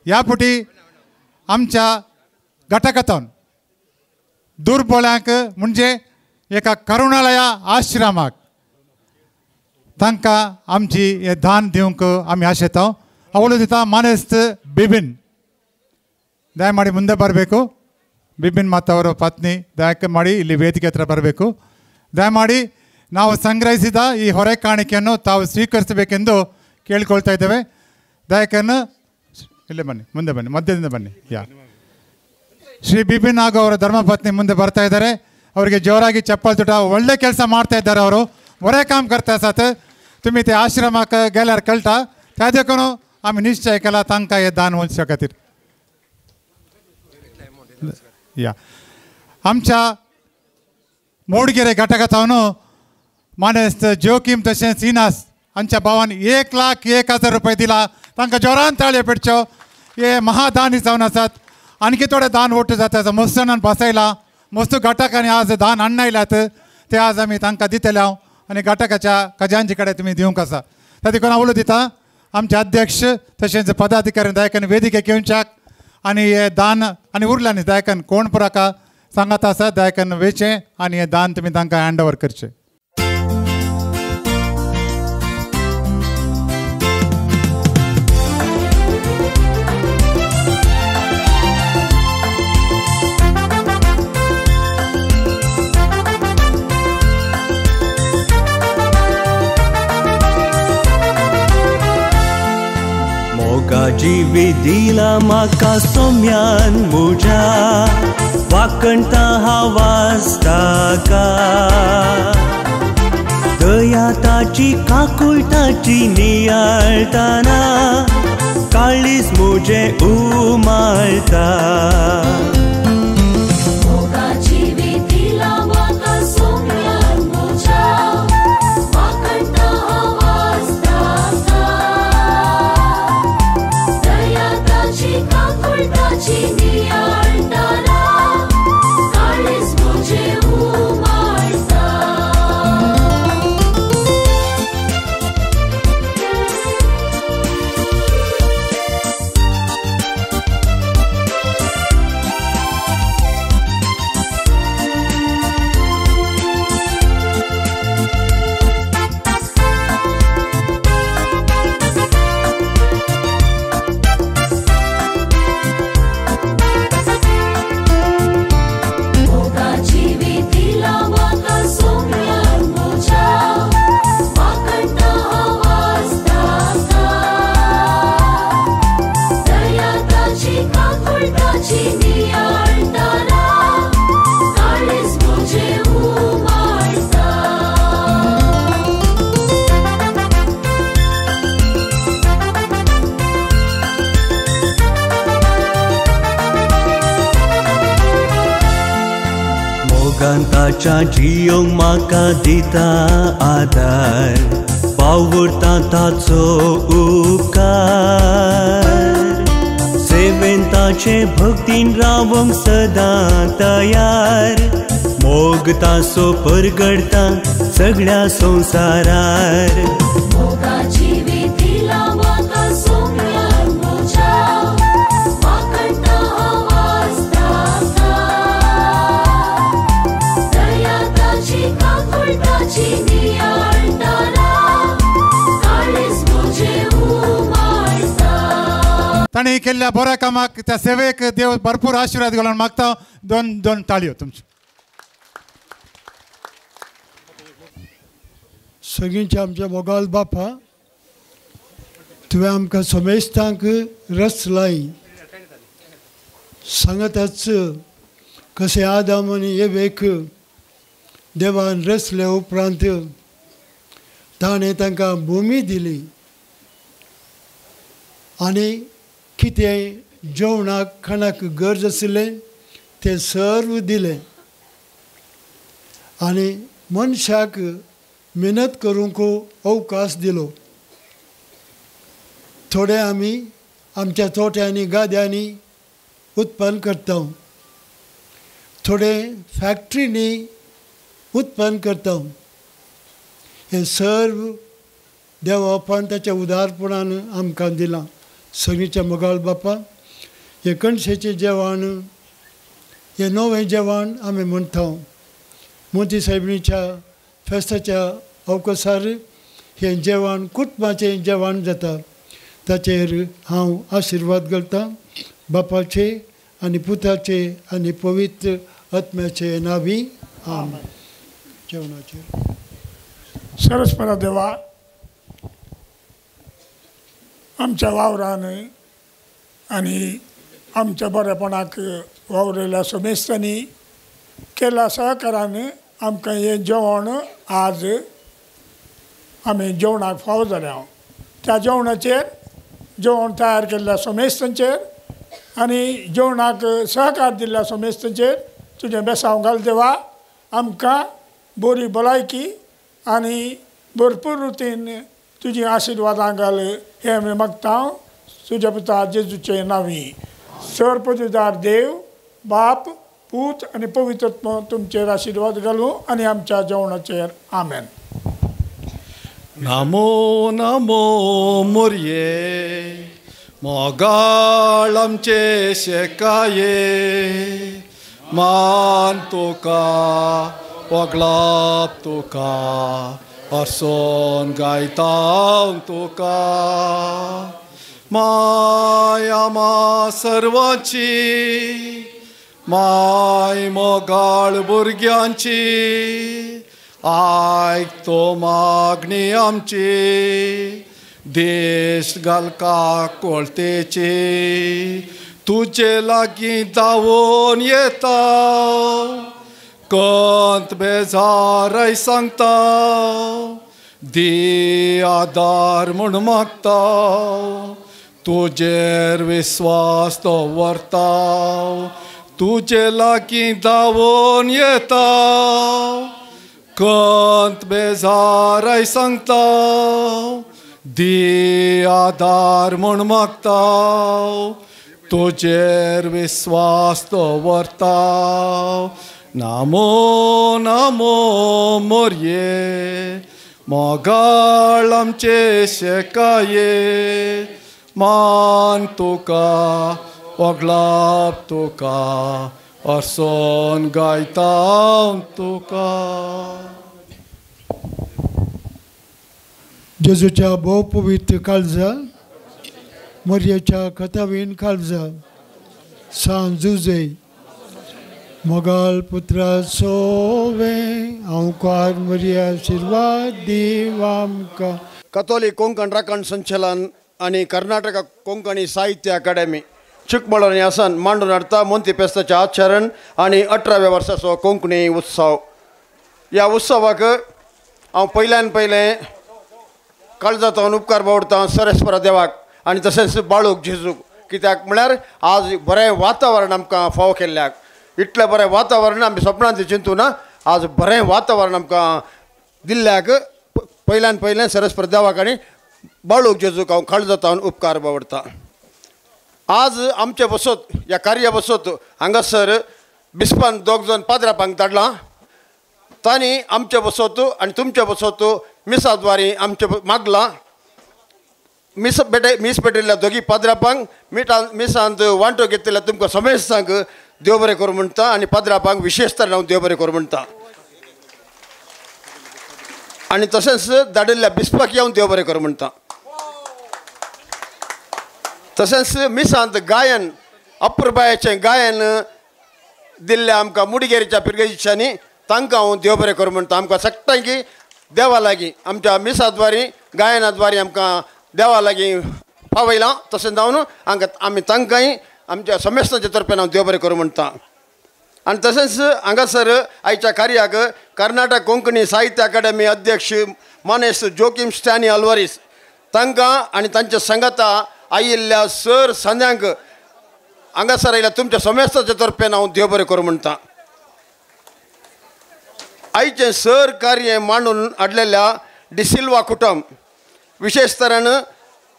ह्या फावटी आमच्या घटकांतून दुर्बळ्यांक म्हणजे एका करुणालया आश्रमाक तांकां आमची हें दान दिवंक आमी आशेता. ಅವಳು ದಿತಾ ಮಾನೆಸ್ತ್ ಬಿಬಿನ್ ದಯಮಾಡಿ ಮುಂದೆ ಬರಬೇಕು. ಬಿಬಿನ್ ಮತ್ತು ಅವರ ಪತ್ನಿ ದಯಕ್ಕೆ ಮಾಡಿ ಇಲ್ಲಿ ವೇದಿಕೆ ಹತ್ರ ಬರಬೇಕು. ದಯಮಾಡಿ ನಾವು ಸಂಗ್ರಹಿಸಿದ ಈ ಹೊರೆ ಕಾಣಿಕೆಯನ್ನು ತಾವು ಸ್ವೀಕರಿಸಬೇಕೆಂದು ಕೇಳಿಕೊಳ್ತಾ ಇದ್ದೇವೆ. ದಯಕನ್ನು ಇಲ್ಲೇ ಬನ್ನಿ, ಮುಂದೆ ಬನ್ನಿ, ಮಧ್ಯದಿಂದ ಬನ್ನಿ. ಯಾ ಶ್ರೀ ಬಿಪಿನ್ ಹಾಗೂ ಅವರ ಧರ್ಮಪತ್ನಿ ಮುಂದೆ ಬರ್ತಾ ಇದ್ದಾರೆ. ಅವರಿಗೆ ಜೋರಾಗಿ ಚಪ್ಪಲ್ ತುಟ. ಒಳ್ಳೆ ಕೆಲಸ ಮಾಡ್ತಾ ಇದ್ದಾರೆ ಅವರು, ಒರೆ ಕಾಮ್ ಕರ್ತಾ ಸಾತ್. तुमी ते आश्रमाक गेल्यार कळटा त्या देखून आमी निश्चय केला तांकां हें दान वचच्या खातीर. या आमच्या मोडगिरे घटका थावन मानेस्त जोकीम तशेंच इनास हांच्या भावान 1,01,000 रुपये दिला. तांकां जोरान ताळयो पेटच्यो. हे महादानी जावन आसात. आणखी थोडे दान वट्ट जाता मस्तणान बसयला मस्त घटकांनी आज दान हाडून ते आज आमी तांकां दितले हांव आनी घटकाच्या खजांचे कडेन तुमी दिवंक आसा. त्या देखून हांव उलो दिता आमचे अध्यक्ष तशेंच पदाधिकारी दायकान वेदिकेक येवच्याक आनी हे दान आनी उरला न्ही दायकान कोण पुराका सांगात आसा दायकान वेचें आनी हें दान तुमी तांकां हँड ओवर करचें. जिवी दिला म्हाका सोम्यान म्हज्या वाकणता हावास ताका दया ताची काकुळटाची नियाळताना काळीज म्हजें उमाळता. ताच्या जियोंक म्हाका दिता आदार पावुरता ताचो उपकार सेवेन ताचे भक्तीन रावंक सदां तयार मोग ताचो परगडता सगळ्या संवसारार. ताणें केल्ल्या बऱ्या कामाक त्या सेवेक देव भरपूर आशिर्वाद घालून मागता. दोन दोन ताळयो तुमच्यो. सगळींच्या आमच्या मोगाल बापा तुवें आमकां समेस्तांक रस लाय सांगताच कशें आदाम आनी एवेक देवान रचले उपरांत ताणें तांकां भुमी दिली आनी कितें जेवणाक खाणाक गरज आशिल्लें तें सर्व दिलें आनी मनशाक मेहनत करूंक अवकाश दिलो. थोडे आमी आमच्या तोट्यांनी गाद्यांनी उत्पन्न करता, थोडे फॅक्ट्रींनी उत्पन्न करता. हें सर्व देवापान ताच्या उदारपणान आमकां दिलां. सगळींच्या मोगाळ बापा हें कणशेचें जेवण, हें नवें जेवण आमी म्हणटा. मोती सायबिणीच्या फेस्ताच्या अवकाशार हें जेवण कुटुंबाचें जेवण जाता. ताचेर हांव आशिर्वाद घालतां बापाचे आनी पुताचे आनी पवित्र आत्म्याचे नांवी. आमेन. जेवणाचेर सरस्परा देवा, आमच्या वावरान आनी आमच्या बरेपणाक वावरिल्ल्या समेस्तांनी केल्या सहकारान आमकां हें जेवण आज आमी जेवणाक फावो जालें. त्या जेवणाचेर, जेवण तयार केल्ल्या समेस्तांचेर आनी जेवणाक सहकार दिल्ल्या समेस्तांचेर तुजें बेसांव घाल देवा. आमकां बरी भलायकी आनी भरपूर रितीन तुजी आशिर्वादां घाल हें आमी मागता तुज्या पुता जेजूचे नांवी. सर पदवीदार देव बाप पूत आनी पवित्र आत्मो तुमचेर आशिर्वाद घालूं आनी आमच्या जेवणाचेर. आमेन. नमो नमो मोरये मोगाळ आमचे शेकाये, मान तुका वगलाप तुका हरसोन गायता तुका. माया मा सर्वांची, माय मोगाळ भुरग्यांची, आयक तो मागणी आमची, देश घालका कोळतेची. तुजे लागीं धांवून येता, कंत बेजारय सांगता, दी आदार म्हूण मागता, तुजेर विस्वास दवरता. तुजे लागीं धांवून येता, कंत बेजारय सांगता, दी आदार म्हूण मागता, तुजेर विस्वास दवरता. नमो नमो मोरये मोगाळ आमचे शेकाये, मान तुका वगलाप तुका हरसोन गायता तुका. जेजूच्या भोव पवित्र काळजा, मोरयेच्या कथावीन काळजा, सांत जुजे मोगाल पुत्रा सोवे हांवकार मोरया आशिर्वाद दीव आमकां. कथोलीक कोंकण राखण संचलन आनी कर्नाटक कोंकणी साहित्य अकादेमी चिकमळूर आसन मांडून हाडटा मोंती फेस्ताचें आचरण आनी 18व्या वर्साचो कोंकणी उत्सव. ह्या उत्सवाक हांव पयल्यान पयलें काळजांत उपकार बावडटा सरस्परा देवाक आनी तशेंच बाळूक जेजूक, कित्याक म्हळ्यार आज बरें वातावरण आमकां फावो केल्ल्याक. इतलें बरें वातावरण आमी सपनांत चिंतू ना, आज बरें वातावरण आमकां दिल्ल्याक पयल्यान पयलें सरस्परा देवाक आनी बाळूक जेजूक हांव काळजांत उपकार बावडटा. आज आमचे बसत ह्या कार्या बसत हांगासर बिस्पान दोग जाण पाद्रापांक धाडलां, तांणी आमचे बसत आनी तुमचे बसत मिसाद्वारी आमचे मागलां. मीस मीस पेटिल्ल्या दोगी पाद्रापांक मिसांत वांटो घेतिल्ल्या तुमकां समेस्तांक देव बरें करूं म्हणटा आनी पाद्रापांक विशेश तरेन हांव देव बरें करूं म्हणटा. आनी तशेंच धाडिल्ल्या बिस्पाक हांव देव बरें करूं म्हणटा. तशेंच मिसांत गायन अप्रुबायेचें गायन दिल्ल्या आमकां मुडिगेरीच्या पिरगेजीच्यांनी तांकां हांव देव बरें करूं म्हणटा. आमकां सगळ्यांक की देवा लागीं आमच्या मिसाद्वारी गायनाद्वारी आमकां देवा लागीं पावयलां. तशें जावन हांकां आमी तांकांय आमच्या समेस्तांच्या तर्फेन हांव देव बरें करूं म्हणटा. आनी तशेंच हांगासर आयच्या कार्याक कर्नाटक कोंकणी साहित्य अकादेमी अध्यक्ष मानेस्त जोकीम स्टॅनी अल्वारीस तांकां आनी तांच्या संगाता आयिल्ल्या सर सांद्यांक हांगासर आयिल्ल्या तुमच्या समेस्ताच्या तर्फेन हांव देव बरें करूं म्हणटा. आयचें सर कार्य मांडून हाडलेल्या डिसिल्वा कुटुंब विशेश तरेन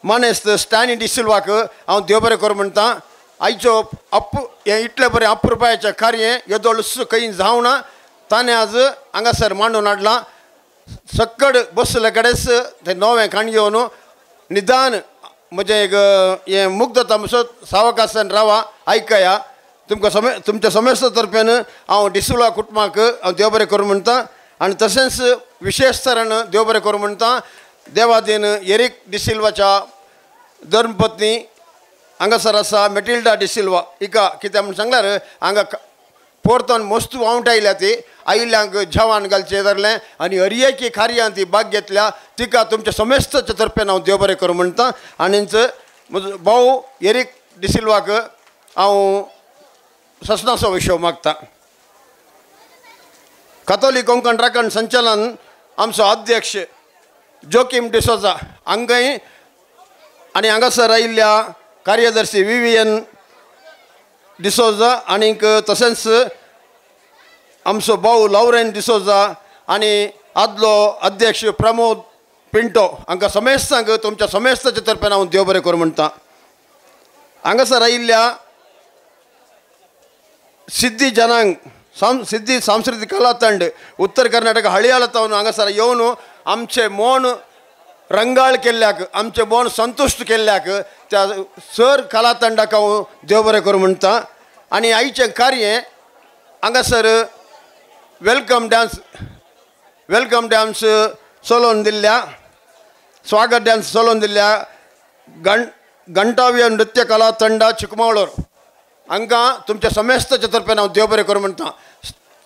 मानेस्त स्टॅनी डिसिल्वाक हांव देव बरें करूं म्हणटा. आयचो हें इतलें बरें अप्रुपायेचें कार्य येदोळ खंय जावना ताणें आज हांगासर मांडून हाडलां. सक्कड बसले कडेच तें नवें काण घेवन निदान म्हजें एक हें मुग्धता म्हणसर सावकासान रावा आयकया. तुमकां तुमच्या समेस्त तर्फेन हांव डिसिल्वा कुटुंबाक हांव देव बरें करूं म्हणटा आनी तशेंच विशेश तरेन देव बरें करूं म्हणटा देवादीन एरीक डिसिल्वाच्या धर्मपत्नी हांगासर आसा मेटिल्डा डिसिल्वा हिका कित्याक म्हूण सांगल्यार हांगा पोरतून मस्त वावंट आयल्या ती आयिल्ल्यांक जेवण घालचें धरलें आनी हरयेकी कार्यान ती भाग घेतल्या. तिका तुमच्या समेस्ताच्या तर्फेन हांव देव बरें करूं म्हणटा आनीच म्हजो भाव एरीक डिसिल्वाक हांव ससनाचो विशय मागता. कथोलीक कोंकण राखण संचालन आमचो अध्यक्ष जोकीम डिसोजा हांगाय आनी हांगासर आयिल्ल्या कार्यदर्शी विवियन डिसोजा आनीक तशेंच आमचो भाव लॉरेन डिसोजा आनी आदलो अध्यक्ष प्रमोद पिंटो हांकां समेस्तांक तुमच्या समेस्ताच्या तर्फेन हांव देव बरें करूं म्हणटा. हांगासर आयिल्ल्या सिद्धी जनांग सिद्धी सांस्कृतीक कला ತಂಡ उत्तर कर्नाटक हळियाळ तावन हांगासर येवन आमचे मन रंगाळ केल्ल्याक आमचे मन संतुश्ट केल्ल्याक त्या सर कला ತಂಡक हांव देव बरें करूं म्हणटा. आनी आयचें कार्य हांगासर welcome dance चलोवन दिल्ल्या स्वागत डांस चलोवन दिल्ल्या घंटाव्य नृत्य कला ತಂಡ चिकमंगळूर हांकां तुमच्या समेस्ताच्या तर्फेन हांव देव बरें करूं म्हणटा.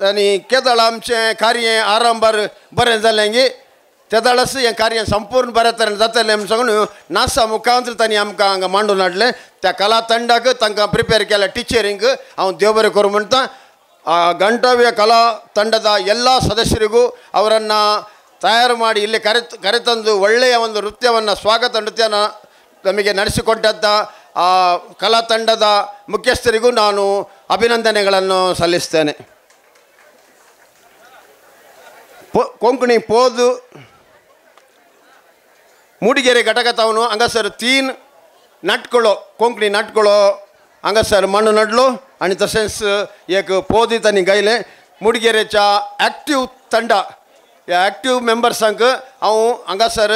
आनी केदळ आमचें कार्य आरंभार बरें जालें गी तेदळाच हें कार्य संपूर्ण बऱ्या तरेन जातलें म्हूण सांगून नासा मुखांतर तांणी आमकां हांगा मांडून हाडलें. त्या कला ತಂಡक तांकां प्रिपेर केल्या टिचरींक हांव देव बरें करूं म्हणटा. ಗಂಟವ್ಯ ಕಲಾ ತಂಡದ ಎಲ್ಲ ಸದಸ್ಯರಿಗೂ ಅವರನ್ನು ತಯಾರು ಮಾಡಿ ಇಲ್ಲಿ ಕರೆತಂದು ಒಳ್ಳೆಯ ಒಂದು ನೃತ್ಯವನ್ನು ಸ್ವಾಗತ ನೃತ್ಯನ ನಮಗೆ ನಡೆಸಿಕೊಟ್ಟಂಥ ಆ ಕಲಾ ತಂಡದ ಮುಖ್ಯಸ್ಥರಿಗೂ ನಾನು ಅಭಿನಂದನೆಗಳನ್ನು ಸಲ್ಲಿಸ್ತೇನೆ. ಕೊಂಕಣಿ ಪೋದು ಮೂಡಿಗೆರೆ ಘಟಕ ತಾವನು ಹಂಗಸರ್ 3 नाटकळो कोंकणी नाटकळो हांगासर मांडून हाडलो आनी तशेंच एक पोदी तांणी गायलें. मुडगेरेच्या एक्टीव ತಂಡ ह्या एक्टीव मेंबर्सांक हांव हांगासर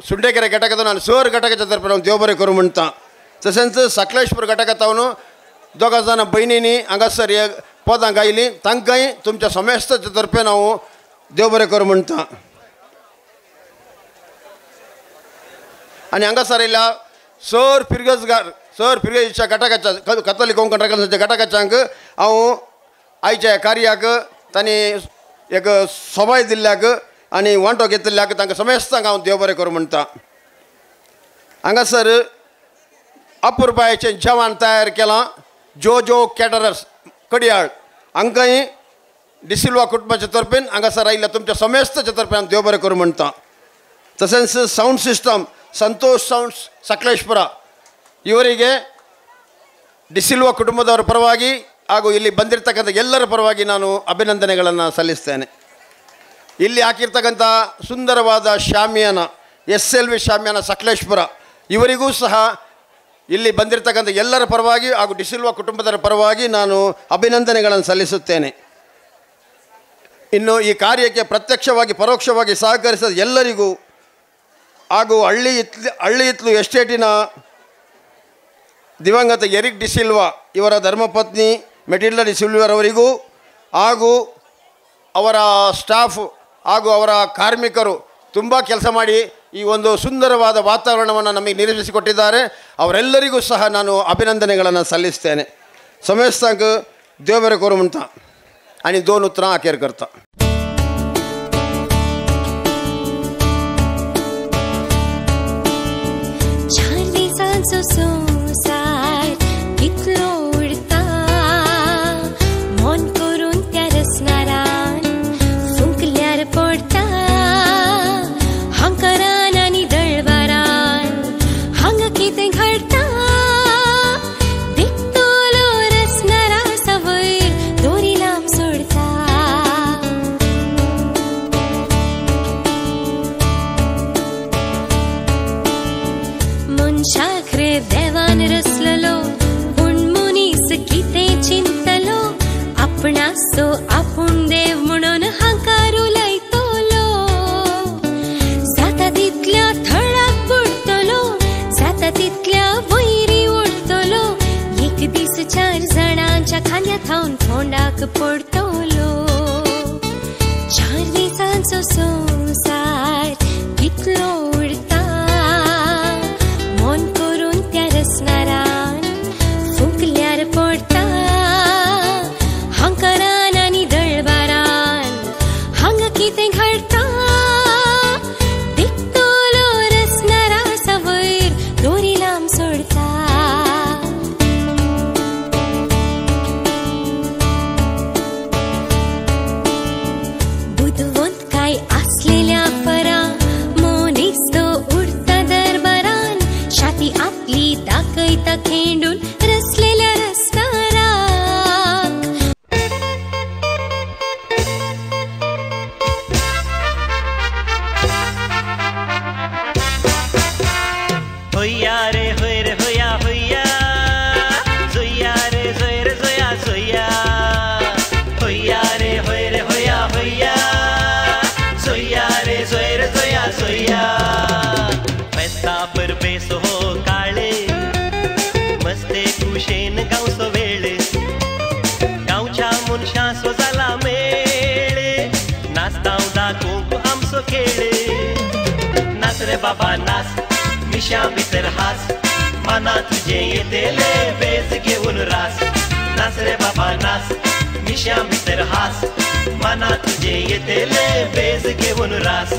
सुंडेकेरे घटकांतून आनी सर घटकाच्या तर्फेन हांव देव बरें करूं म्हणटा. तशेंच सकलेशपूर घटकांतून दोगां जाणां भयणींनी हांगासर एक पदां गायलीं तांकांय तुमच्या समेस्ताच्या तर्फेन हांव देव बरें करूं म्हणटा. आनी हांगासर आयल्या सर फिरगजगार सर फिरगजीच्या घटकाच्या कथोलीक कोंकण राखणच्या घटकाच्यांक हांव आयच्या कार्याक तांणी एक सोबाय दिल्ल्याक आनी वांटो घेतिल्ल्याक तांकां समेस्तांक हांव देव बरें करूं म्हणटा. हांगासर अपुरबायेचें जेवण तयार केलां जो जो कॅटरर्स कडियाळ हांकांय डिसिल्वा कुटुंबाच्या तर्फेन हांगासर आयिल्ल्या तुमच्या समेस्ताच्या तर्फेन हांव देव बरें करूं म्हणटा. तशेंच sound system Santosh sounds Sakleshpur ಇವರಿಗೆ ಡಿಸಿಲ್ವಾ ಕುಟುಂಬದವರ ಪರವಾಗಿ ಹಾಗೂ ಇಲ್ಲಿ ಬಂದಿರತಕ್ಕಂಥ ಎಲ್ಲರ ಪರವಾಗಿ ನಾನು ಅಭಿನಂದನೆಗಳನ್ನು ಸಲ್ಲಿಸ್ತೇನೆ. ಇಲ್ಲಿ ಹಾಕಿರ್ತಕ್ಕಂಥ ಸುಂದರವಾದ ಶಾಮಿಯಾನ SLV ಶಾಮಿಯಾನ ಸಕಲೇಶ್ಪುರ ಇವರಿಗೂ ಸಹ ಇಲ್ಲಿ ಬಂದಿರತಕ್ಕಂಥ ಎಲ್ಲರ ಪರವಾಗಿ ಹಾಗೂ ಡಿಸಿಲ್ವಾ ಕುಟುಂಬದವರ ಪರವಾಗಿ ನಾನು ಅಭಿನಂದನೆಗಳನ್ನು ಸಲ್ಲಿಸುತ್ತೇನೆ. ಇನ್ನು ಈ ಕಾರ್ಯಕ್ಕೆ ಪ್ರತ್ಯಕ್ಷವಾಗಿ ಪರೋಕ್ಷವಾಗಿ ಸಹಕರಿಸಿದ ಎಲ್ಲರಿಗೂ ಹಾಗೂ ಹಳ್ಳಿ ಹಿತ್ಲು ಎಸ್ಟೇಟಿನ ದಿವಂಗತ ಎರಿಕ್ ಡಿಸಿಲ್ವಾ ಇವರ ಧರ್ಮಪತ್ನಿ ಮೆಟಿಲ್ಡಾ ಡಿಸಿಲ್ವಾರವರಿಗೂ ಹಾಗೂ ಅವರ ಸ್ಟಾಫ್ ಹಾಗೂ ಅವರ ಕಾರ್ಮಿಕರು ತುಂಬ ಕೆಲಸ ಮಾಡಿ ಈ ಒಂದು ಸುಂದರವಾದ ವಾತಾವರಣವನ್ನು ನಮಗೆ ನಿರ್ಮಿಸಿಕೊಟ್ಟಿದ್ದಾರೆ. ಅವರೆಲ್ಲರಿಗೂ ಸಹ ನಾನು ಅಭಿನಂದನೆಗಳನ್ನು ಸಲ್ಲಿಸ್ತೇನೆ. ಸಮೇಸ್ತಾಂಕ ದೇವರ ಕೋರುಮಂತ आणि 2 उतरां अखेर करता. संसार कितलो उडता मन करून त्या रसनारान फुंकल्यार पडता हांकरान आनी दळवारान हांगा कितें घडटा देखतलो रसनारा सवय दोरी लांब सोडता. कितें घडटा दिकतलो रसनारा सवयर दोरी लांब सोडता बुदवंत काय आसलेल्या परा मनीस तो उडता दरबारान छाती आपली दाखयता खेंडून रसलेल्या रसनाराक. होया रे होय रे होया होया जोया रे जोय रे जोया जोया होया रे होय रे होया होया जोया रे जोय रे जोया जोया. फेस्ता परबेस हो काळे मस्ते कुशेन गांवचो वेळ गांवच्या मनशांचो जाला मेळ नाचतांव दाखोवंक आमचो खेळ. नाच रे बाबा नाच मिशा भितर हास मना तुझे येतेले बेज घेऊन रास. नाच रे बाबा नाच मिशा भितर हास मना तुझे येतेले बेज घेऊन रास.